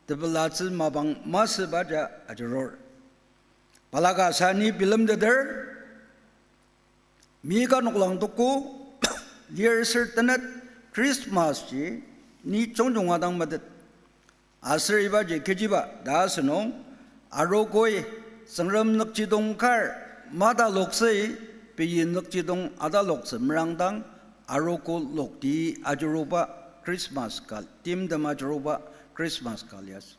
tepelatsü mapang masübaja ajurur. Balaka sa ni bilemteter, mi ka noklang tuku lir ser tenet Christmas ji ni jungjunga dang metet. Aser ibaji kechiba ta asünung, arogoi Tsüngrem nükjidong kar mataloktsü, pei nükjidong ataloktsü merangdang, arogo lokti ajuruba Christmas ka timtem ajuruba Christmas ka liasü.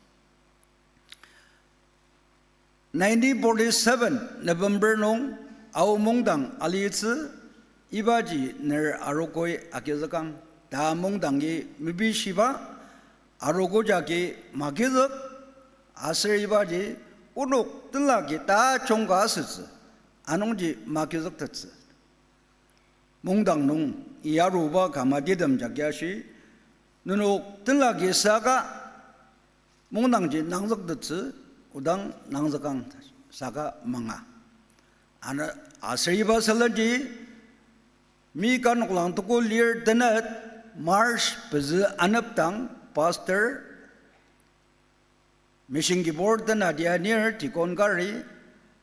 Nineteen forty-seven November nung Ao mungdang alitsü, ibaji ner arogoi agizükang. Ta mungdangi mebishiba arogo jagi magizük, aser ibaji onok tenlaki tajung ka asütsü, anungji magizüktettsü. Mungdang nung i aruba ka matitem jagi ashi, nenok tenlaki saka mungdangji nangzüktettsü, odang nangzükang saka manga. Ana aser iba sülenji mi ka noklang tuku lir tenet March pezü anepdang pastor, mission kibur tenati anir deacon kari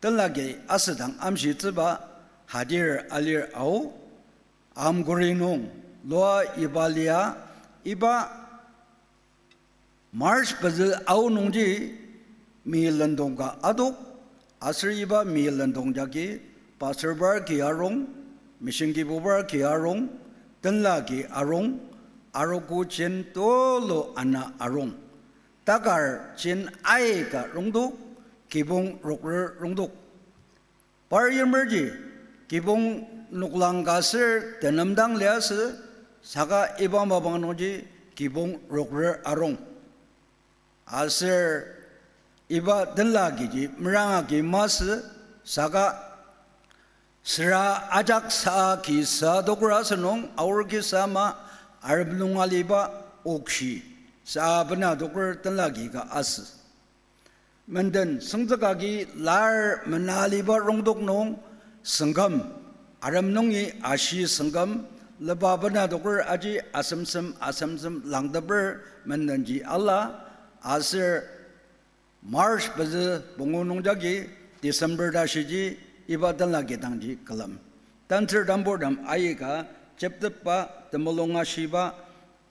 tenlaki asüdang amshitsüba Hadir Alir Ao, Amguri nung Loa Ibalia, iba March pezü aonungji mi lendong ka adok, aser iba mi lendong jagi pastor par ki arung, mission kibubar ki arung, tenla ki arung, arogo jen tulu ana arung. Takar jen aika rongdok, kibong rokrer rongdok. Par yimerji kibong noklang ka ser tenemdang liasü, saka iba mapang nungji kibong rokrer arung. Aser iba tenla kiji meranga ki masü, saka süra ajak sa ki sa dokra asünung aor ki sa ama arem nung aliba okshi sa bena doker tenla ki ka asü. Menden süngzük agi lar mena aliba rongdok nung süngküm, arem nungi ashi süngküm, leba bena doker aji asemsem asemsem langteper mendenji ala, aser March pezü pungu nung jagi December tashiji iba tenla kidangji külem. Tantsür tamburtem aika jeptepba temulung ashiba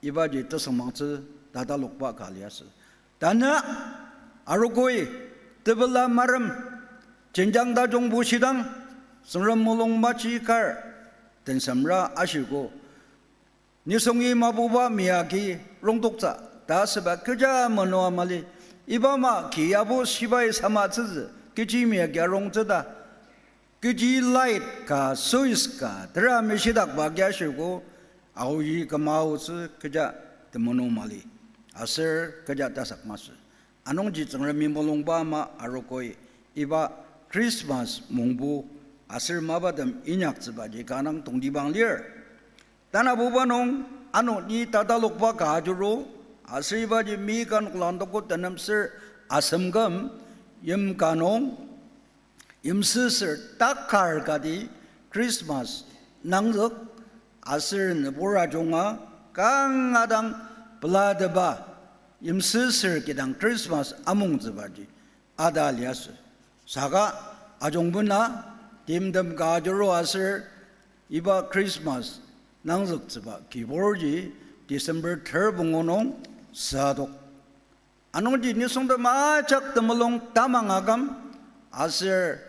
ibaji tesüngmangtsü tatalokba ka liasü. Tanü arogoi tepela marem jenjang tajung bushidang Tsüngrem mulung machi kar tensemra ashiko. Nisungi mapuba mia agi rongdoktsü ta asüba kecha menua mali. Iba ama ki yabo shibai samatsütsü, kechi mia agi arongtsü ta. Kechi light ka, switch ka, tera meshidakba agi ashiko, aoji küma aotsü kecha temulung mali. Aser kecha tasak masü. Anungji Tsüngremi mulungba ama arogoi iba Christmas mungbu aser mapatem inyaktsübaji kanga tongtibang lir. Tanabuba nung ano ni tatalokba ka ajuru, aser ibaji mi ka noklang tuku tenemser asemküm, yimka nung yimsüsür takar kati Christmas nangzük, aser nübur ajunga kanga dang pelateba yimsüsür kidang Christmas amongtsübaji ata liasü. Saka ajungbena timtem ka ajuru aser iba Christmas nangzüktsüba kiburji December ter pungu nung südok. Anungji nisungtem ajak temulung tamang aküm aser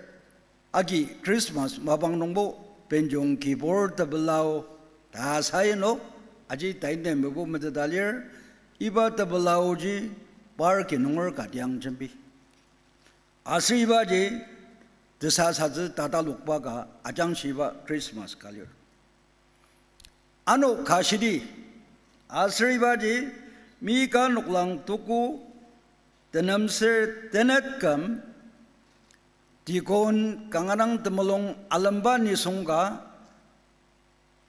agi Christmas mapang nungbo benjong kibur tepelao ta sayinok, aji taintembo meteta lir, iba tepelaoji par ki nunger katiang jembi. Aser ibaji tesasatsü tatalokba ka ajangshiba Christmas ka lir. Ano kashidi, aser ibaji mi ka noklang tuku tenemser tenet küm, deacon kanga dang temulung alemba nisung ka,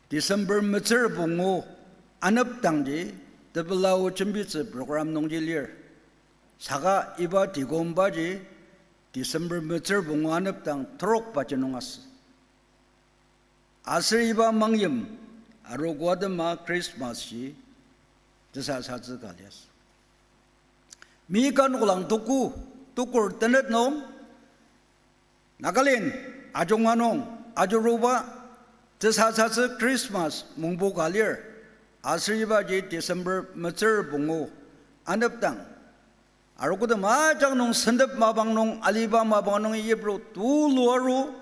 December metsür pungu anepdangji tepelao jembitsü program nungji lir. Saka iba deacon baji December metsür pungu anepdang terokbaji nung asü. Aser iba mangyim arogo atema Christmas ji tesasatsü ka liasü. Mi ka noklang tuku, tukur tenet nung, Nagaland ajunga nung ajuruba tesasatsü Christmas mungbu ka lir, aser ibaji December metsür pungu anepdang. Arogotem ajak nung sentep mapang nung, aliba mapang nung yipru tulu aru,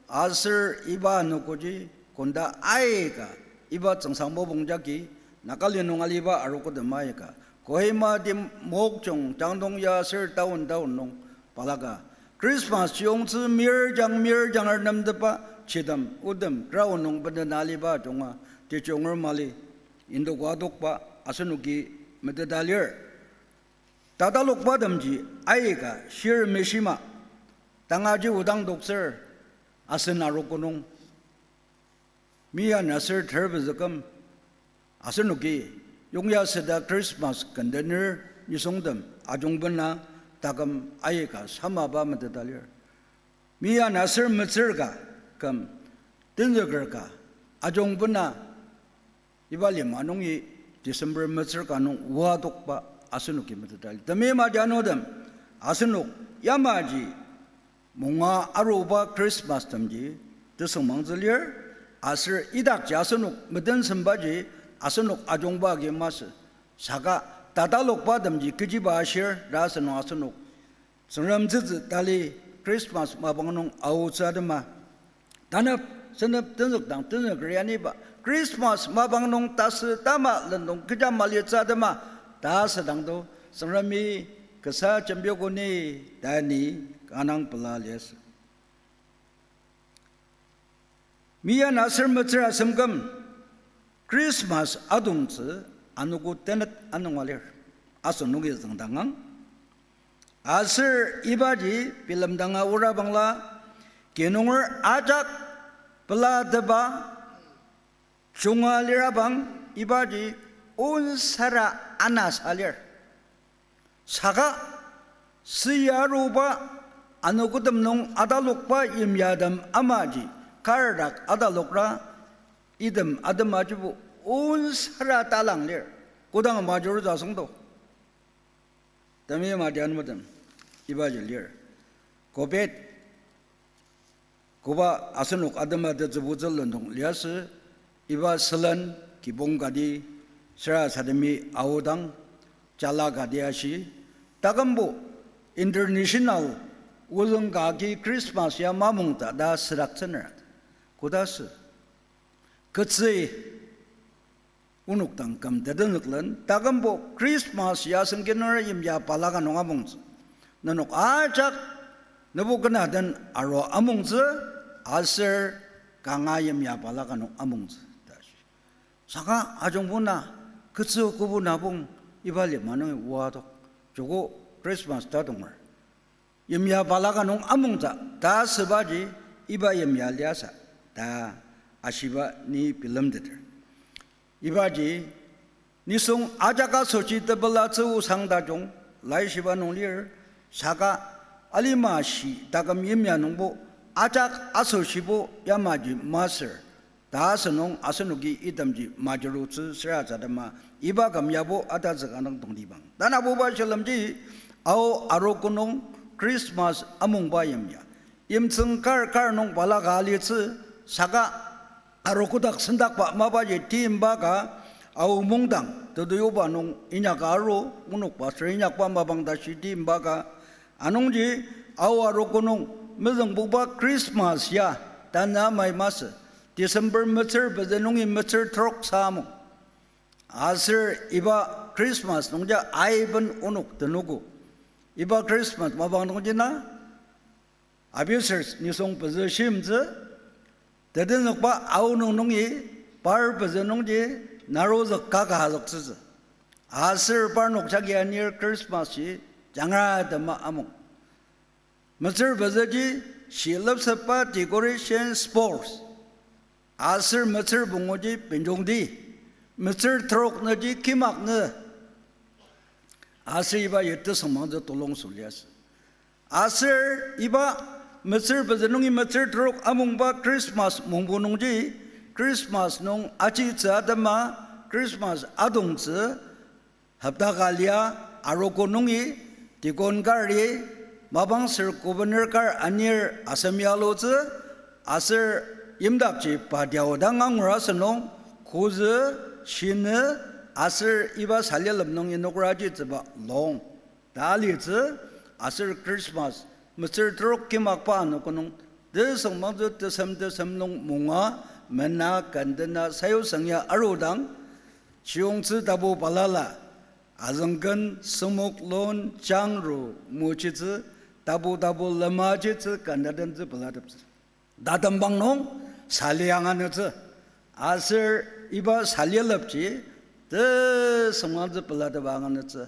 aser iba anogoji konda aika, iba tsüngsang mopung jagi, Nagaland nung aliba arogotem aika, Kohima, Tim, Mokokchung, Changtong ya aser town town nung balaka Christmas chiyongtsü mirjang mirjanger nemtepa chitem otem ground nung bendena aliba junga tejunger mali, indok adokba asenoki meteta lir. Tatalokbatemji aika shir meshima, tangaji odang doktsür asen arogo nung. Mian aser ter pezü küm asenoki yongya süda Christmas kendener nisungtem ajungbena taküm aika samaba meteta lir. Mian aser metsür ka küm tenzüker ka ajungbena iba lima nungi December metsür ka nung oa tokba asenoki meteta lir. Temeim atianutem, asenok yamaji munga aruba Christmas temji tesüngmangtsü lir, aser idakji asenok metensembaji asenok ajungba agi masü. Saka tatalokbatemji kechiba ashir ta asünung asenok Tsüngrem tsütsü tali Christmas mapang nung aotsü atema, tanep senep tenzükdang tenzüker aniba Christmas mapang nung tasü tama lendong kecha malitsü atema ta asüdangdo, Tsüngremi kasa jembiogo ni ta ni kanga pela liasü. Mian aser metsür asem küm Christmas adongtsü anogo tenet anunga lir. Asenoki züngdangang. Aser ibaji bilemdanga ora bangla, kinunger ajak pelateba junga lirabang ibaji onsara anasa lir. Saka süa aruba anogotem nung atalokba yimyatem amaji kar dak atalokra item atema ajibo onsara talang lir. Kodang major ta süngdo. Temeim atianutem, ibaji lir. Covid koba asenok atema tetsübutsü lendong liasü, iba sülen kibong kati sarasademi aodang jala kati ashi, takümbo international ozüng ka agi Christmas ya mamungtsü ta südaktsüner. Kodasü ketsü onok dang küm tetenzüklen, takümbo Christmas ya sengkinunger yimya balaka nung amungtsü. Nenok ajak nübo kena den arua amungtsü, aser kanga yimya balaka nung amungtsü ta shi. Saka ajungbo na, ketsü kobo na pung iba lima nungi oa tok, joko Christmas ta tonger yimya balaka nung amungtsü ta sübaji iba yimya liasü ta ashiba ni bilemteter. Ibaji nisung ajak asoshi tepelatsü osang tajung laishiba nung lir, saka alima shi taküm yimya nungbo ajak asoshibo yamaji masür ta asünung asenoki itemji majirutsü sarasadema iba küm yabo atazüka nung tongtibang. Tanabuba shilemji, Ao arogo nung Christmas amungba yimya. Yimtsüng kar kar nung balaka alitsü, saka arogo dak sendakba mapaji timba ka, Ao mungdang tetuyuba nung inyaka aru, onok pastor inyakba mapang tashi timba ka. Anungji Ao arogo nung mezüngbuba Christmas ya tanü amai masü, December metsür pezü nungi metsür trok samung. Aser iba Christmas nungji aiben onok tenogo. Iba Christmas mapang nungji na abusers nisung pezü shimtsü, tetenzükba aonung nungi par pezü nungji narozük kaka azüktsütsü. Aser parnok jagi anir Christmas ji jangra tema amung. Metsür pezüji shi lepsetba decoration sports. Aser metsür punguji benjongti. Metsür trok nüji kimak nü. Aser iba yitü sengmangtsü tolong süliasü. Aser iba metsür pezü nungi metsür trok amungba Christmas mungbu nungji, Christmas nung ajitsü atema, Christmas adongtsü, hopta ka lia arogo nungi, deacon kari, mapang ser governor kar anir asem ya alutsü, aser yimdakji pa diaodang angur asünung, kuzü, shinü, aser iba salilem nung inokra ajitsüba long ta alitsü, aser Christmas metsür trok kimakba anogo nung tesüngmangtsü tesem tesem nung munga, mena, kandena, sayusang ya arudang, chiyongtsü tapu balala, Azüngken, semok, lon, changru, mochitsü, tapu tapu lemajitsü, kanatentsü pelateptsü. Tatembang nung sali anganütsü. Aser iba sali lepji tesüngmangtsü pelatepa anganütsü.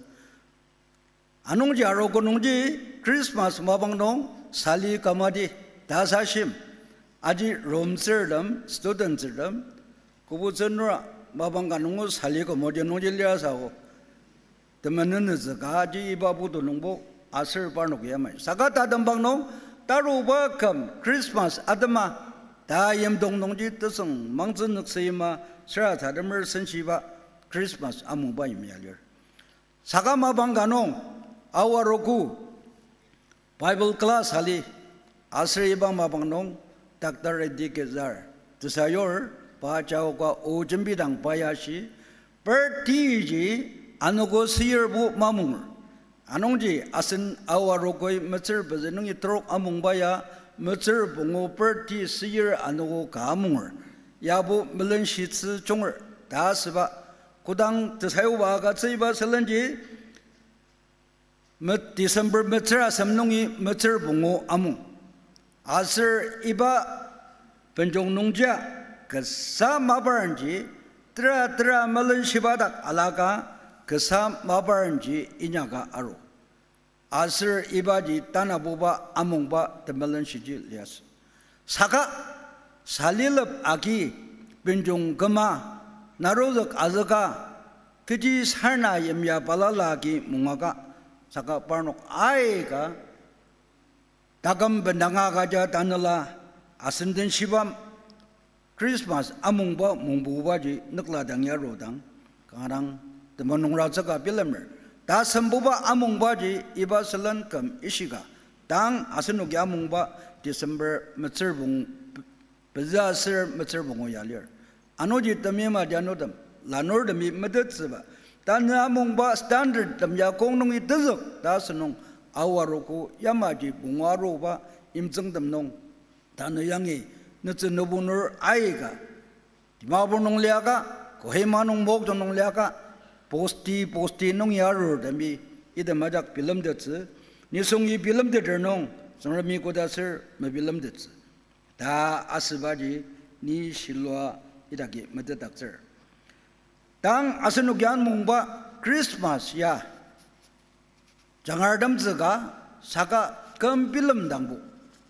Anungji arogo nungji Christmas mapang nung sali kamati ta sa shim. Aji romtsürtem, studenttsürtem, kobutsü nura mapang ka nungo sali komoji nungji lir asao. Temenenütsü kaji iba putu nungbo aser parnok yamai. Saka tatembang nung taruba küm Christmas atema ta yimdong nungji tesüngmangtsü nükseima süra tatemer senshiba Christmas amungba yimya lir. Saka mapang ka nung aoa arogo Bible class ali, aser iba mapang nung Doctor Eddie Kezar tesayur, pa jaoka o jembidang pa ya shi, birthday ji anogo seyirbo mamunger. Anungji asen aoa arogoi metsür pezü nungi trok amungba ya, metsür pungu birthday seyir anogo ka amunger. Yabo melenshitsü junger ta asüba, kodang tesayuba agütsüiba sülenji, me-, December metsür asem nungi metsür pungu amung. Aser iba benjong nungjia kasa maparenji, tera tera melenshiba dak alaka kasa maparenji inyaka aru. Aser ibaji tanabuba amungba temelenshiji liasü. Saka salilep agi benjong küma, narozük azüka, kechi sarena yimya balala agi mungaka, saka parnok aika taküm bendanga kaja tanela asenden shibam Christmas amungba mungbubaji nükla dang yarudang, kanga dang temenungratsüka bilemer. Tasembuba amungbaji iba sülen küm ishika, tang asenoki amungba December metsür pung, pezü aser metsür pungu ya lir. Anungji temeimaji anutem, lanurtemi metettsüba, tanü amungba standard tem ya kong nungi tezük ta asünung, aoa arogo yamaji pungu aruba yimtsüngtem nung, tanü yangi netsü nübunur aika, Dimapur nung liaka, Kohima nung, Mokokchung nung liaka, posti posti nung ya arurtemi item ajak bilemtettsü, nisungi bilemteter nung Tsüngremi koda aser mebilemtettsü ta asübaji ni shilua idaki metetdaktsür. Tang asenok ya amungba Christmas ya jangartemtsüka, saka küm bilemdangbo,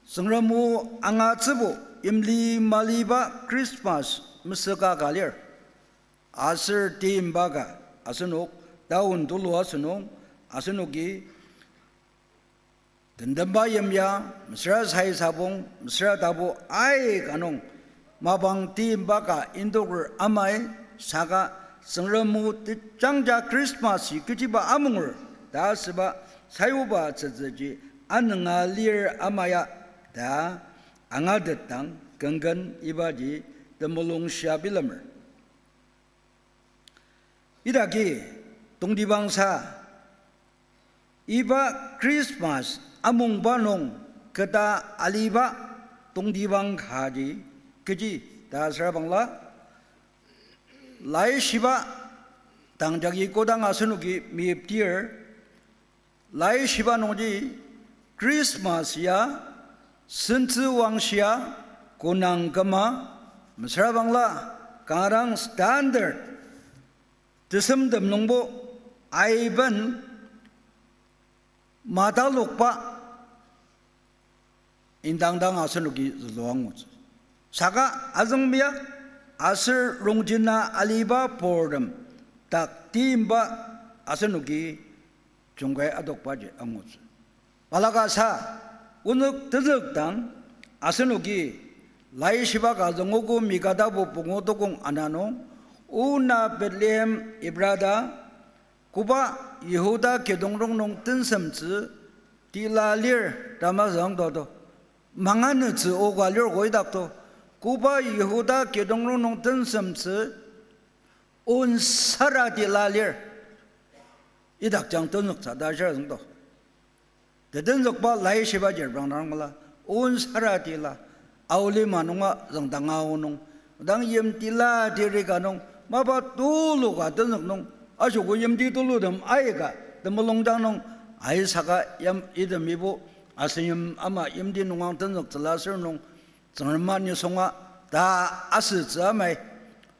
Tsüngrem o angatsübo, imli maliba Christmas mesüka ka lir. Aser timba ka, asenok taun tulu asünung, asenoki tentemba yimya, mesüra sai sabong, mesüra tapu aika nung, mapang timba ka indoker amai, saka Tsüngrem o tejangja Christmas-i kechiba amunger ta asüba sayuba tsütsüji anünga lir ama ya ta angatetdang kengken ibaji temulung shia bilemer. Idaki tongtibangsa iba Christmas amungba nung keta aliba tongtibang kaji kechi ta asürabangla, Laishiba dang jagi kodang asenoki meyiptir, Laishiba nungji Christmas ya sentsü wangshia konang küma, mesüra bangla kanga dang standard tesemtem nungbo aiben matalokba indang dang asenoki zülua angutsü. Saka azüngmia aser rongjina aliba purtem dak timba asenoki jungkai adokbaji angutsü. Balaka sa, onük tezükdang asenoki Laishiba ka züngogo Mika tapu pungu tukong ana nung, Ona Bethlehem Ephratha, koba Yihuda kidong rongnung tensemtsü tila lir ta masü ang to to. Manganütsü oka lir koi dak to. Koba Yihuda kidong rongnung tensemtsü onsara tila lir. Idakjang tenzüktsü ta shir züngdo. Tetenzükba Laishiba jirprang nang mala, onsara tila, aolima nunga züngdanga o nung, dang yim tila tiri ka nung, mapa tulu ka tenzük nung, Aser ko yimti tulutem aika temulungjang nung ai saka yam item ibo asen yim ama yimti nungang tenzüktsüla aser nung Tsüngrem nisunga ta asütsü amai.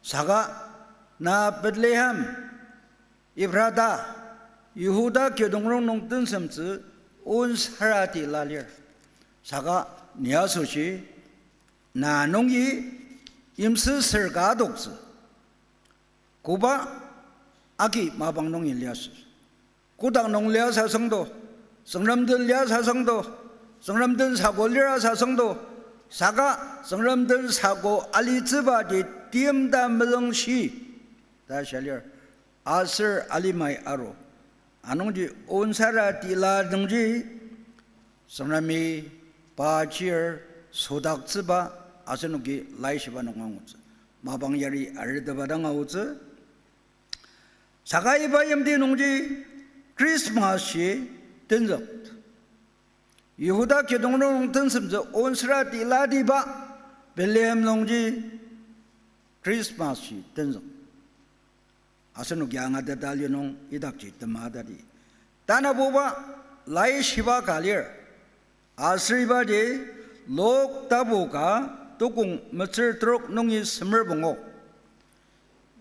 Saka na Bethlehem, Ephrata, Yihuda kidong rongnung tensemtsü onsarati la lir. Saka ni asoshi na nungi yimsüsür ka adoktsü. Koba agi mapang nungi liasü. Kotak nung liasü asüngdo, Tsüngrem den liasü asüngdo, Tsüngrem den sako lira asüngdo, saka Tsüngrem den sako alitsübaji timta mezüngshi ta shia lir. Aser alimai aru. Anungji onsarati la nungji Tsüngremi pa chir sodaktsüba asenoki laishiba nung angutsü. Mapang yari areteba dang aotsü. Saka iba yimti nungji Christmas shi tenzük. Yihuda kidong nung tensemtsü onsarati latiba Bethlehem nungji Christmas shi tenzük. Asenoki angateta li nung idakji tema tadi. Tanabuba laishiba ka lir. Aser ibaji Luk tapu ka tukong metsür trok nungi semer pungu.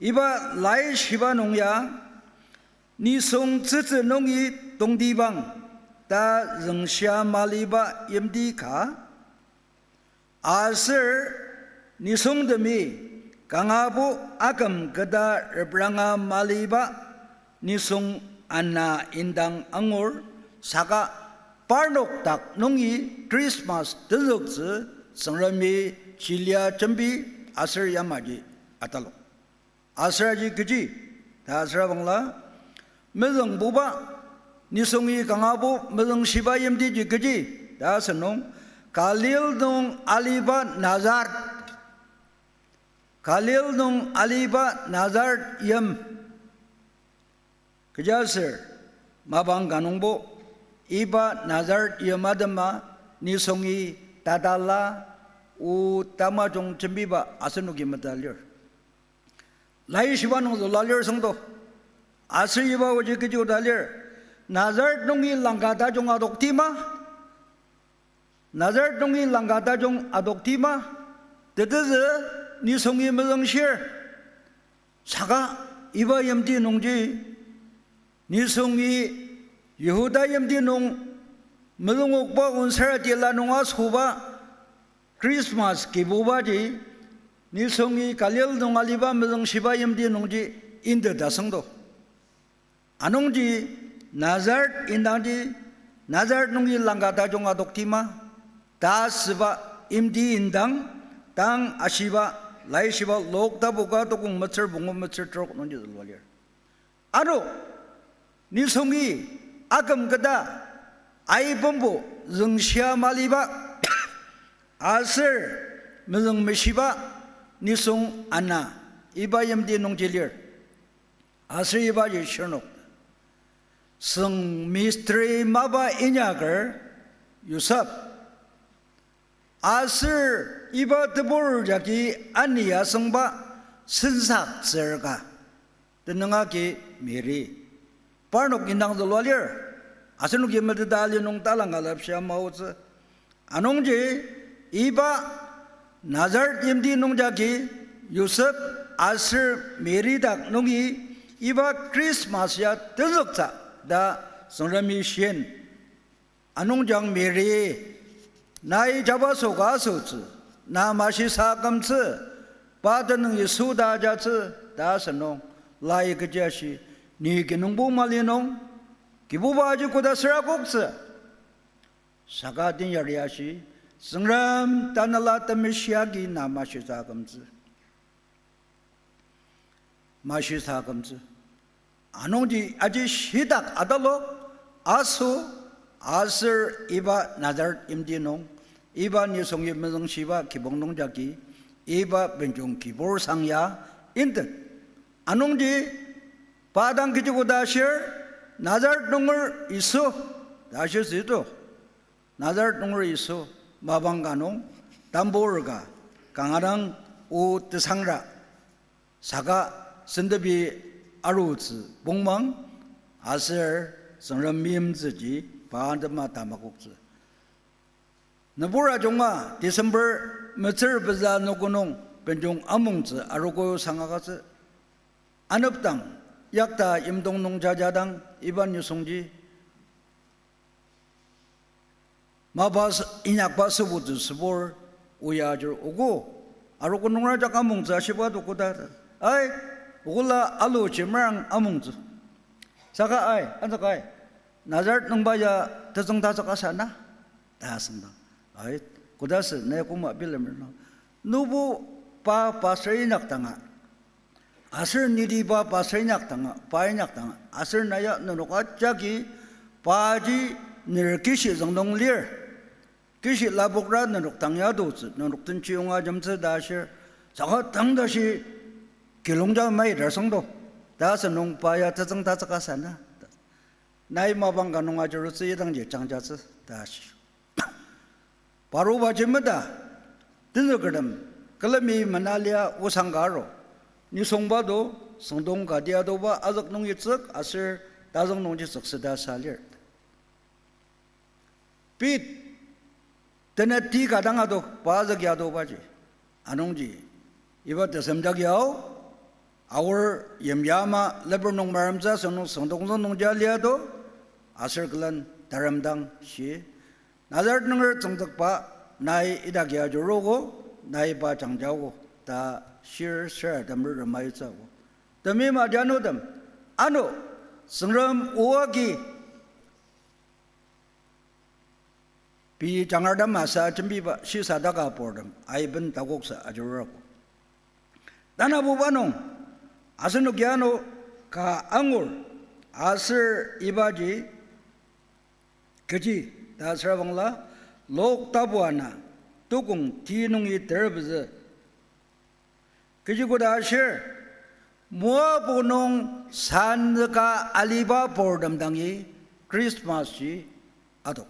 Iba laishiba nung ya, nisung tsütsü nungi tongtibang ta züngshia maliba yimti ka, aser nisungtemi kangabo aküm keta repranga maliba nisung ana indang angur, saka parnok dak nungi Christmas tenzüktsü Tsüngremi chilia jembi aser yamaji atalok. Aser aji kechi ta asüra bangla, mezüngbuba, nisungi kangabo mezüngshiba yimtiji kechi ta asünung, Galil nung aliba Nazaret, Galil nung aliba Nazaret yim. Kechiaser mapang ka nungbo iba Nazaret yim atema nisungi tatala o tamajung jembiba asenoki meta lir. Laishiba nung züla lir süngdo. Aser iba oji kechi oda lir. Nazaret nungi langka tajung adoktima. Nazaret nungi langka tajung adoktima. Tetezü nisungi mezüngshir. Saka iba yimti nungji nisungi Yihuda yimti nung mezüngokba onsarati la nung asoba Christmas kibubaji nisungi Galil nung aliba mezüngshiba yimti nungji intet asüngdo. Anungji Nazaret indangji Nazaret nungi langka tajung adoktima ta asüba yimti indang tang ashiba laishiba Luk tapu ka tukong metsür pungu metsür trok nungji zülua lir. Ano, nisungi aküm keta aibombo züngshia maliba aser mezüngmeshiba nisung ana iba yimti nungji lir. Aser ibaji shirnok. Süng mistiri mapa inyaker Yosep. Aser iba tebur jagi ani asüngba sensaktsür ka. Tenüng agi Mary. Parnok indang zülua lir. Asenoki meteta ali nung talang ka lepshia maotsü. Anungji iba Nazaret yimti nung jagi Yosep aser Mary dak nungi iba Christmas ya tenzüktsü ta Tsüngremi shin. Anungjang Mary, nai jabaso ka asotsü, na mashisa akümtsü, pa tenüng Yisu ta ajatsü ta asünung, lai kechi ashi, ni kinungpo mali nung, Kibuba aji koda süra koktsü. Saka tenyari ashi, Tsüngrem Tanela Temeshi agi na mashisa akümtsü. Mashisa akümtsü. Anungji aji shitak atalok aso aser iba Nazaret yimti nung, iba nisungi mezüngshiba kibong nung jagi, iba benjong kibur sang ya intet. Anungji pa dang kechi koda ashir, Nazaret nunger Yisu ta ashir süto. Nazaret nunger Yisu mapang ka nung tambur ka kanga dang o tesangra. Saka sentepi arutsü pongmang, aser Tsüngrem meimtsüji pa atema tamakoktsü. Nübur ajunga December metsür pezü anogo nung benjong amongtsü arogo sangakatsü. Anepdang, yakta yimdong nung jajadang iba nisungji mapa s-, inyakba sübutsü sübur oya ajur ogo. Arogo nungra jaka amongtsü ashiba to koda. Ai, ogola alu chimerang amongtsü. Saka ai, anzüka ai, Nazareth nungba ya tetsüng tatsüka sana ta asüngdang. Ai, kodasü nai koma bilemer nung. Nübu pa pastor inyakdanga, aser nidi pa pastor inyakdanga, pa inyakdanga, aser na ya nenok ajaki paji ner kishi züngdong lir. Kishi lapokra nenok dang ya adotsü, nenok den chiyonga ajemtsü ta ashir. Saka tang tashi kilongja mai dar süngdo ta asünung pa ya tetsüng tatsüka sana. Nai mapang ka nung ajurutsü idangji jangjatsü ta ashi. Parubaji meta, tenzükertem külemi menalia osang ka aru. Nisungba to, süngdong kati adoba azük nungi tsük aser tazüng nungji tsüksüta sa lir. Pit, teneti ka dang ado, pa azük ya adobaji. Anungji, iba tesem jak yao, aor yimya ama leper nung maremtsü asünung süngdong züng nungji alia do, aser külen taremdang shi, Nazareth nunger tsüngtsükba, nai idaki ajuruogo, nai pa jangjaogo ta shir sür temer remaitsüogo. Temima dianutem, ano, Tsüngrem o agi pei jangartem asa jembiba shisadaka purtem aiben takoksa ajuruogo. Tanabuba nung, asenoki ano ka angur, aser ibaji kechi ta asürabangla, Lok tapu ana, tukong ti nungi terpezü. Kechi koda ashir, Moabu nung sanzüka aliba purtem dangi Christmas ji adok.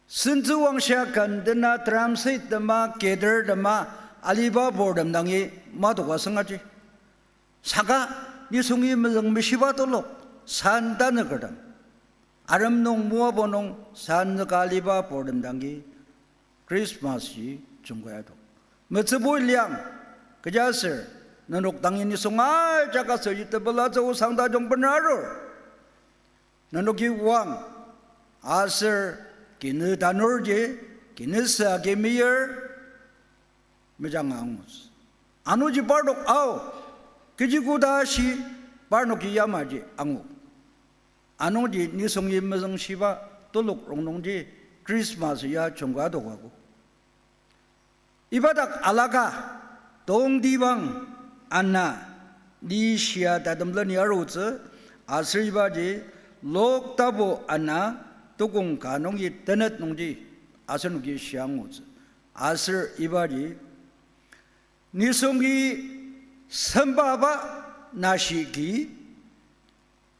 Sentsüwangshia ken dena transit tema, keter tema, aliba purtem dangi madoka sengaji. Saka nisungi mezüng meshiba telok, san tanükertem. Arem nung Moabu nung sanzüka aliba purtem dangi Christmas ji jungkai adok. Metsübui liang, kechiaser, nenok dangi nisung ajak asoshi tepelatsü osang tajung bener arur. Nenoki oang, aser kinu tanurji, kinu sa agi meyir, mejanga angutsü. Anungji parnok ao, kechi koda shi parnoki yamaji angu. Anungji nisungi mezüngshiba telok rongnungji Christmas ya jungka adokago. Iba dak alaka, tongtibang ana, ni shia tatem leni arutsü, aser ibaji, Lok tapu ana, tukong ka nungi tenet nungji, asenoki shia angutsü. Aser ibaji, nisungi sembaba nashi ki,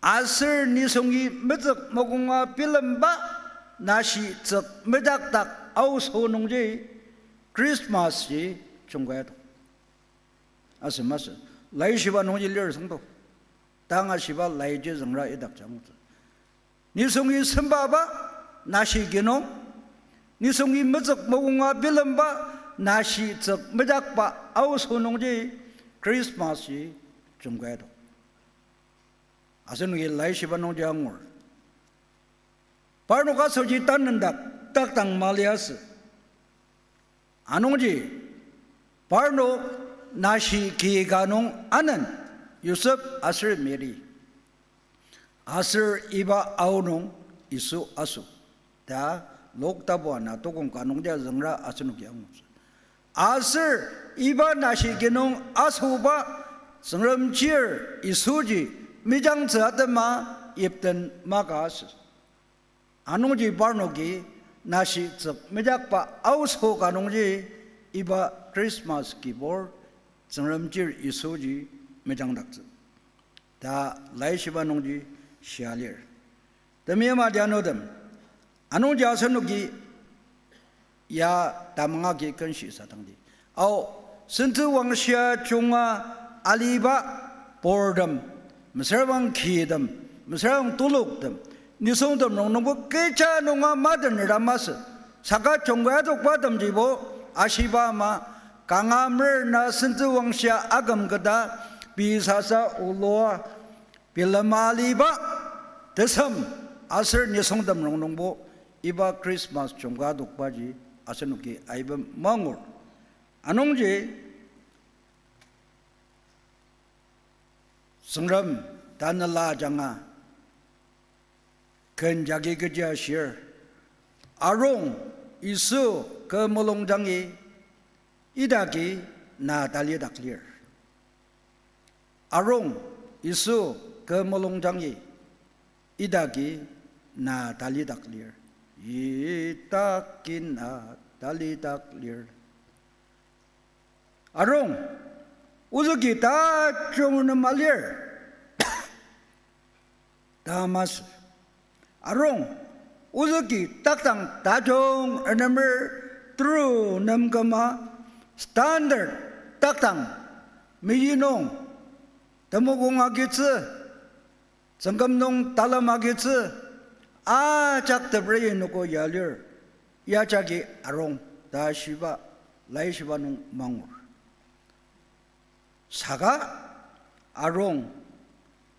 aser nisungi metsük mokonga bilemba nashi tsük mejakdak aoso nungji Christmas ji jungkai adok. Aser masü, laishiba nungji lir süngdo. Tanga shiba laiji züngra idakji angutsü. Nisungi sembaba nashi ki nung, nisungi metsük mokonga bilemba nashi tsük mejakba aoso nungji Christmas ji jungkai adok. Asenoki laishiba nungji angur. Parnok asoshi tanendak takdang maliasü. Anungji, parnok nashi ki ka nung anen Yosep aser Mary. Aser iba aonung Yisu aso. Ta Lok tapu ana tukong ka nungji züngra asenoki angutsü. Aser iba nashi ki nung asoba Tsüngrem chir Yisuji mejangtsü atema yipten maka asü. Anungji parnoki nashi tsük mejakba aoso ka nungji iba Christmas kibur Tsüngrem chir Yisuji mejangdaktsü ta laishiba nungji shia lir. Temiyama dianutem, anungji asenoki ya tamang agi kenshi sadangdi. Ao, sentsüwangshia junga aliba Purtem, mesüra bang kitem, mesüra bang tuloktem, nisungtem rongnungbo kecha nunga madener ta masü. Saka jungkai adokba temjibo ashiba ama, kanga mer na sentsü wangshia aküm keta, pei sasa olua, bilema aliba, tesem, aser nisungtem rongnungbo, iba Christmas jungkai adokbaji asenoki aiben mangur. Anungji, Tsüngrem tanela ajanga ken jagi kechi ashir, arung Yisu kü mulungjangi idaki na talidak lir. Arung Yisu kü mulungjangi idaki na talidak lir. Idaki na talidak lir. Arung, ozüki tajung nem alir ta masü. Arung, ozüki takdang tajung ernemer tru nem küma standard takdang meyi nung temokong agitsü, tsüngküm nung talem agitsü, ajak teprei noko ya lir, ya jagi arung ta shiba, laishiba nung mangur. Saka arung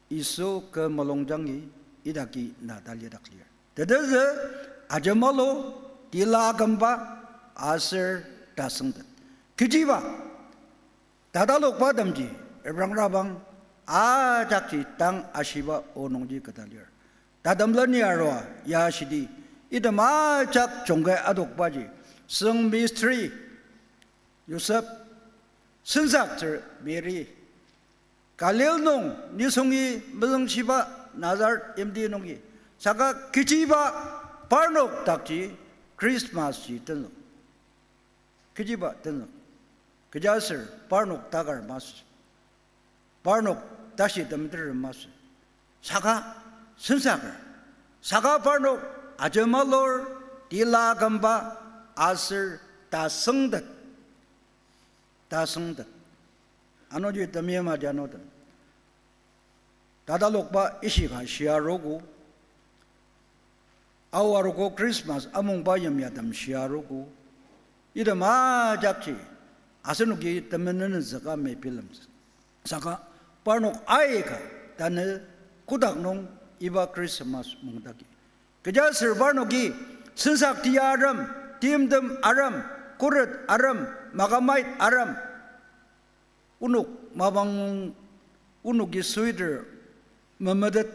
Yisu kü mulungjangi idaki na talidak lir. Tetezü ajemalu, tila akümba, aser tasüngtet. Kechiba, tatalokba temji, ebrangrabang, ajakji tang ashiba o nungji keta lir. Tatem leni arua ya shidi, item ajak jungkai adokbaji, süng mystery, Yosep, sensaktsür Mary, Galil nung nisungi mezüngshiba Nazareth yimti nungi, saka kechiba parnok dakji Christmas ji tenzük. Kechiba tenzük. Kechiaser parnok takar masü. Parnok tashi temter masü. Saka sensaker. Saka parnok ajemalur, tila kümba, aser tasüngtet. Tasüngtet. Anungji temeim atianutem, tatalokba ishika shia arogo, Ao arogo Christmas amungba yimyatem shia arogo, item ajakji asenoki temenenenzüka mebilemtsü. Saka parnok aika tanü kotak nung iba Christmas mungdaki. Kechiaser parnoki sensak tia arem, timtem arem, khuret arem, makamait arem, onok mapang nung onoki sweater memetet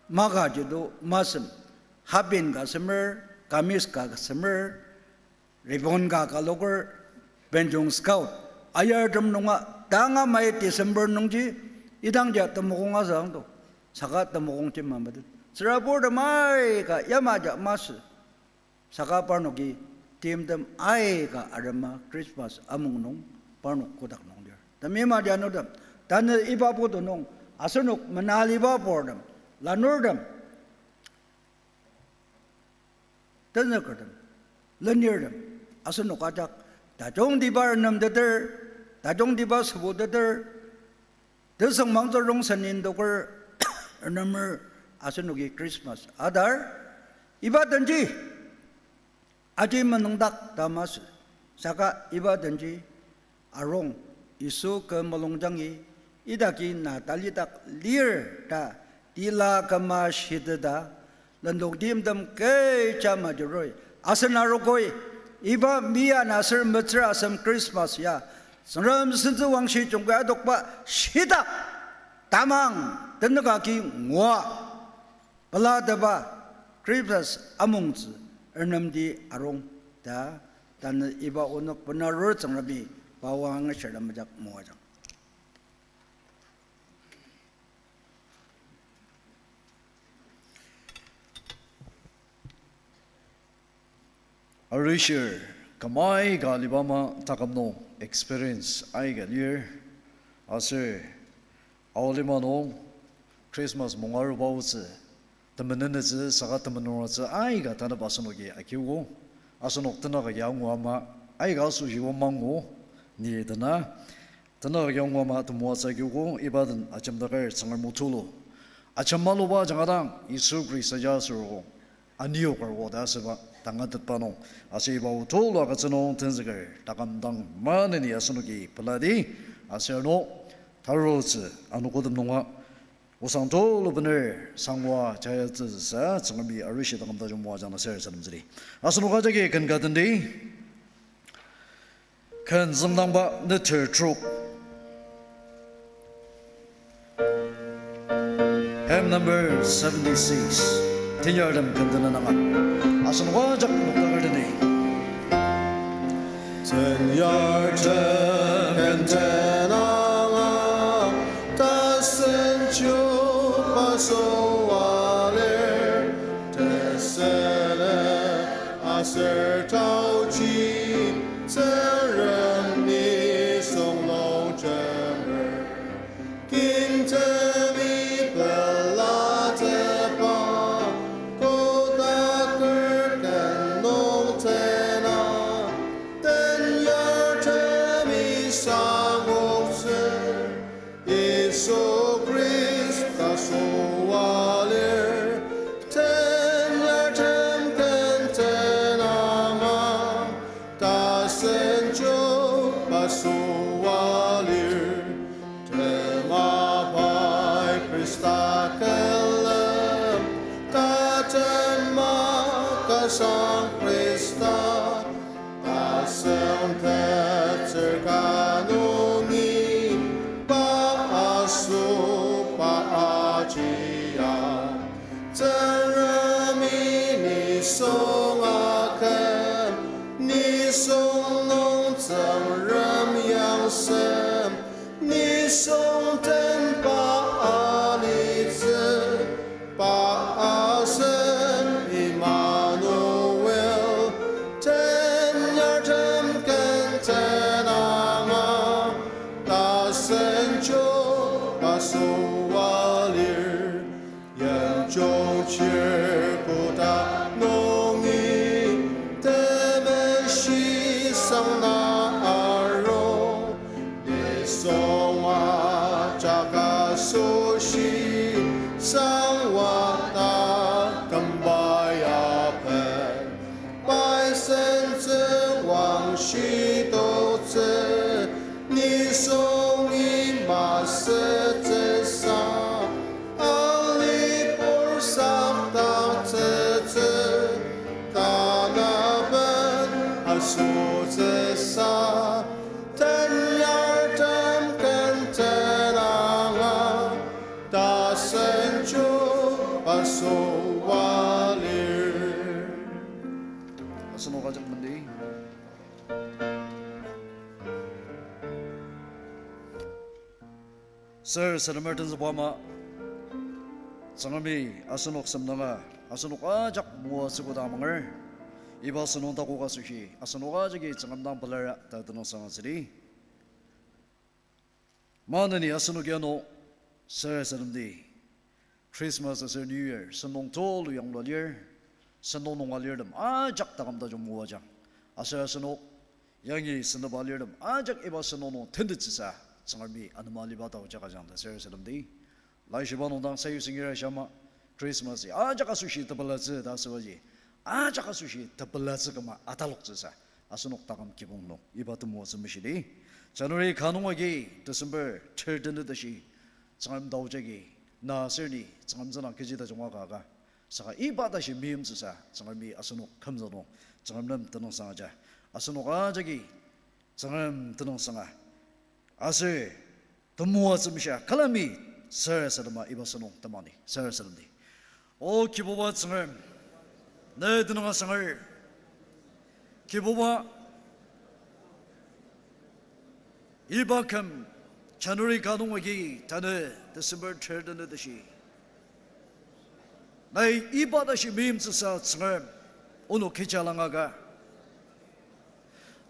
maka jido masem, hapin ka semer, kamis ka semer, ribbon ka kaloker, benjong scout ayartem nunga tanga mai December nungji idangja temokong asüngdo, saka temokongji memetet. Tsüraburtem aika yamaja masü. Saka parnoki timtem aika arema Christmas amung nung parnok kotak nung lir. Temeim atianutem, tanü iba putu nung asenok menaliba purtem, lanurtem, tenzükertem, lenirtem, asenok ajak tajungtiba renemteter, tajungtiba sübuteter, tesüngmangtsü rongsen indoker renemer asenoki Christmas adar, iba denji aji menüngdak ta masü, saka iba denji arung Yisu kü mulungjangi idaki na talidak lir ta tila küma shiteta, lendong timtem kecha majuroi, asen arogoi, iba miana aser metsür asem Christmas ya, Tsüngrem sentsü wangshi jungkai adokba shitak tamang tenük agi ngua pelateba Christmas amongtsü ernemdi arung ta, tanü iba onok bena arur Tsüngremi pa wang angashir ta mejak moajang. Arishir, küm aika aliba ama taküm nung experience aika lir, aser Ao lima nung Christmas mung aruba otsü, temenenetsü saka temenuratsü aika tanep asenoki akiogo, asenok tenük agi angu ama aika asoshi o mangu, ni tena Tanü yongwa ama temoatsü agiogo, iba den ajemdaker Tsüngrem o tulu. Ajemaluba ajanga dang Yisu Khrista ja aser o anioker o ta asüba tangatetba nung. Aser iba o tulu agütsü nung tenzüker taküm dang maneni asenoki peladi. Aser ano tarutsü anogotem nunga osang tulu bener sangwa jayatsüsa Tsüngremi arishi taküm tajung moajang na sarasademtsüdi. Asenok ajaki ken ka tendi. Ken züngdangba neter trok. Hymn number seventy-six. Tenyartem ken tenüng anga. Asenok ajak noktaker teni. Tenyartem ken tenüng anga, tasen chuba süa lir, tesülen aser taochi, Tsüngrem nisung longjemer. Kintemi pelatepba, kodaker ken nung tena, tenyartemi sangoktsü, Yisu Khrista süa lir, tenyartem ken tenüng anga, tasen chuba süa lir. Tema pai Khrista külem, tatema kasang Khrista, tasen tetsür ka nungi, pa asoba ajia. Tsüngremi nisung aken, nisung nung Tsüngrem yangsen, nisung tenba alitsü, pa asen Emmanuel, tenyartem ken tenüng anga, tasen chuba süa lir. Yimjung chir kotak nungi, temeshi sang na aru, nisung ajak asoshi, sangwa taküm pai apen. Pai sentsü wangshi toktsü, nisungi masütsüsa, alipur saktaktsütsü, tanaben asotsüsa, tenyartem ken tenüng anga, tasen chuba süa lir. Asenok ajak mendi. Sarasademer tenzükba ama, Tsüngremi asenok semdanga, asenok ajak moatsü koda amanger. Iba sentong takoka asoshi, asenok ajaki Tsüngrem dang pelar ta tenüngsang asüdi. Maneni asenoki ano sarasademdi Christmas aser New Year sentong tulu yanglua lir, sentong nung alirtem ajak taküm tajung moajang. Aser asenok yangi sentepa alirtem ajak iba sentong nung tentettsüsa Tsüngremi anema aliba taojak ajang ta sarasademdi. Laishiba nung dang sayusengira shia ama, Christmas-i ajak asoshi tepelatsü ta asübaji, ajak asoshi tepelatsü küma ataloktsüsa asenok taküm kibong nung iba temoatsü meshidi. January ka nung agi December third den tashi Tsüngrem taoji agi na aser ni Tsüngrem tsüngdang kechi tajung aka aka. Saka iba tashi meimtsüsa Tsüngremi asenok kümzüng nung Tsüngrem nem tenüngsang aja. Asenok ajaki Tsüngrem tenüngsanga aser temoatsü meshia külemi sarasadema iba sentong temani sarasademdi. O Kibuba Tsüngrem, ne tenüng asanger. Kibuba, iba küm January ka nung agi tanü December third den tashi, nai iba tashi meimtsüsa Tsüngrem onok kecha langaka.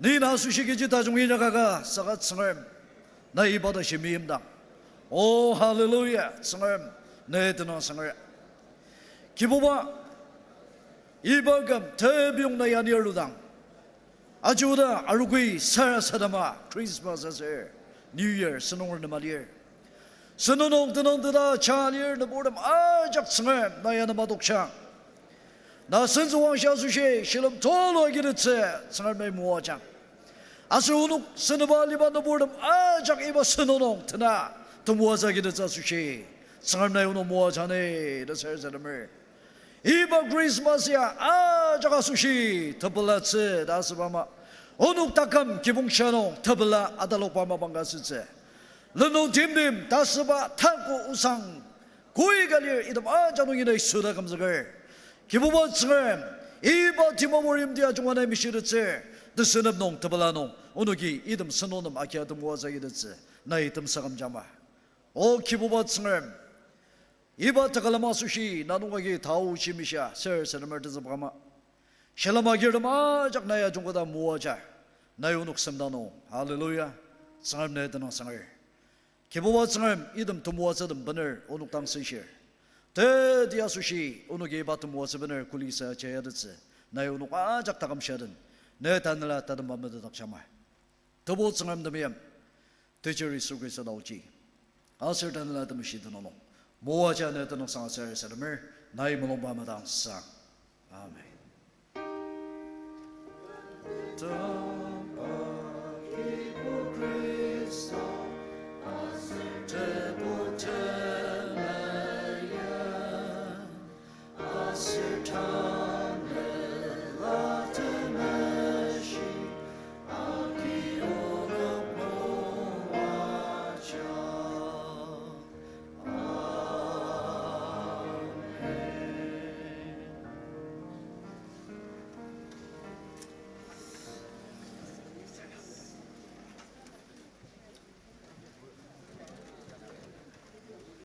Ni na asoshi kechi tajung inyakaka saka Tsüngrem, na iba tashi meimdang. O hallelujah, Tsüngrem, ne tenüng asanger. Kibuba, iba küm tebiyong na yani arudang, ajuda arogoi sarasadema Christmas aser New Year sentong nem alir. Sentong nung tenüng teta ja lir nüburtem ajak Tsüngrem na ya nem adokjang. Na sentsüwangshi asoshi shilem tulu agitettsü Tsüngrem nai moajang. Aser onok seneba liba nüburtem ajak iba sentong nung tena temoatsü agitettsü asoshi Tsüngrem nai onok moajang ni ta sarasademer. Iba Christmas ya ajak asoshi tepelatsü ta asüba ama, onok taküm kibong sha nung tepela atalokba mapang ka asütsü. Lenlong timtem ta asüba tako osang koi ka lir item ajak nungi nai süda kümzüker. Kibuba Tsüngrem, iba Dimapur yimti ajunga nai mishitettsür, tesünep nung tepela nung onoki item sentong nem agia temoatsü agitettsü nai temsa kümjangma. O Kibuba Tsüngrem, iba tekülem asoshi na nung agi taochi mishia sarasademer tenzükba ama, shilem agirtem ajak nai ajungketa moaja, nai onok semdang nung. Hallelujah. Tsüngrem nai tenüng sanger. Kibuba Tsüngrem, item temoatsütem bener onok dang senshir. Teti asoshi onoki iba temoatsü bener kulisa jayatettsü nai onok ajak taküm shia den ne tanela tatemba metetdakjangma. Tebu Tsüngrem temeim, Teacher Yisu Khrista taoji aser Tanela Temeshi tenüng nung moaja ne tenüngsang sarasademer, nai mulungba madangsang. Amen.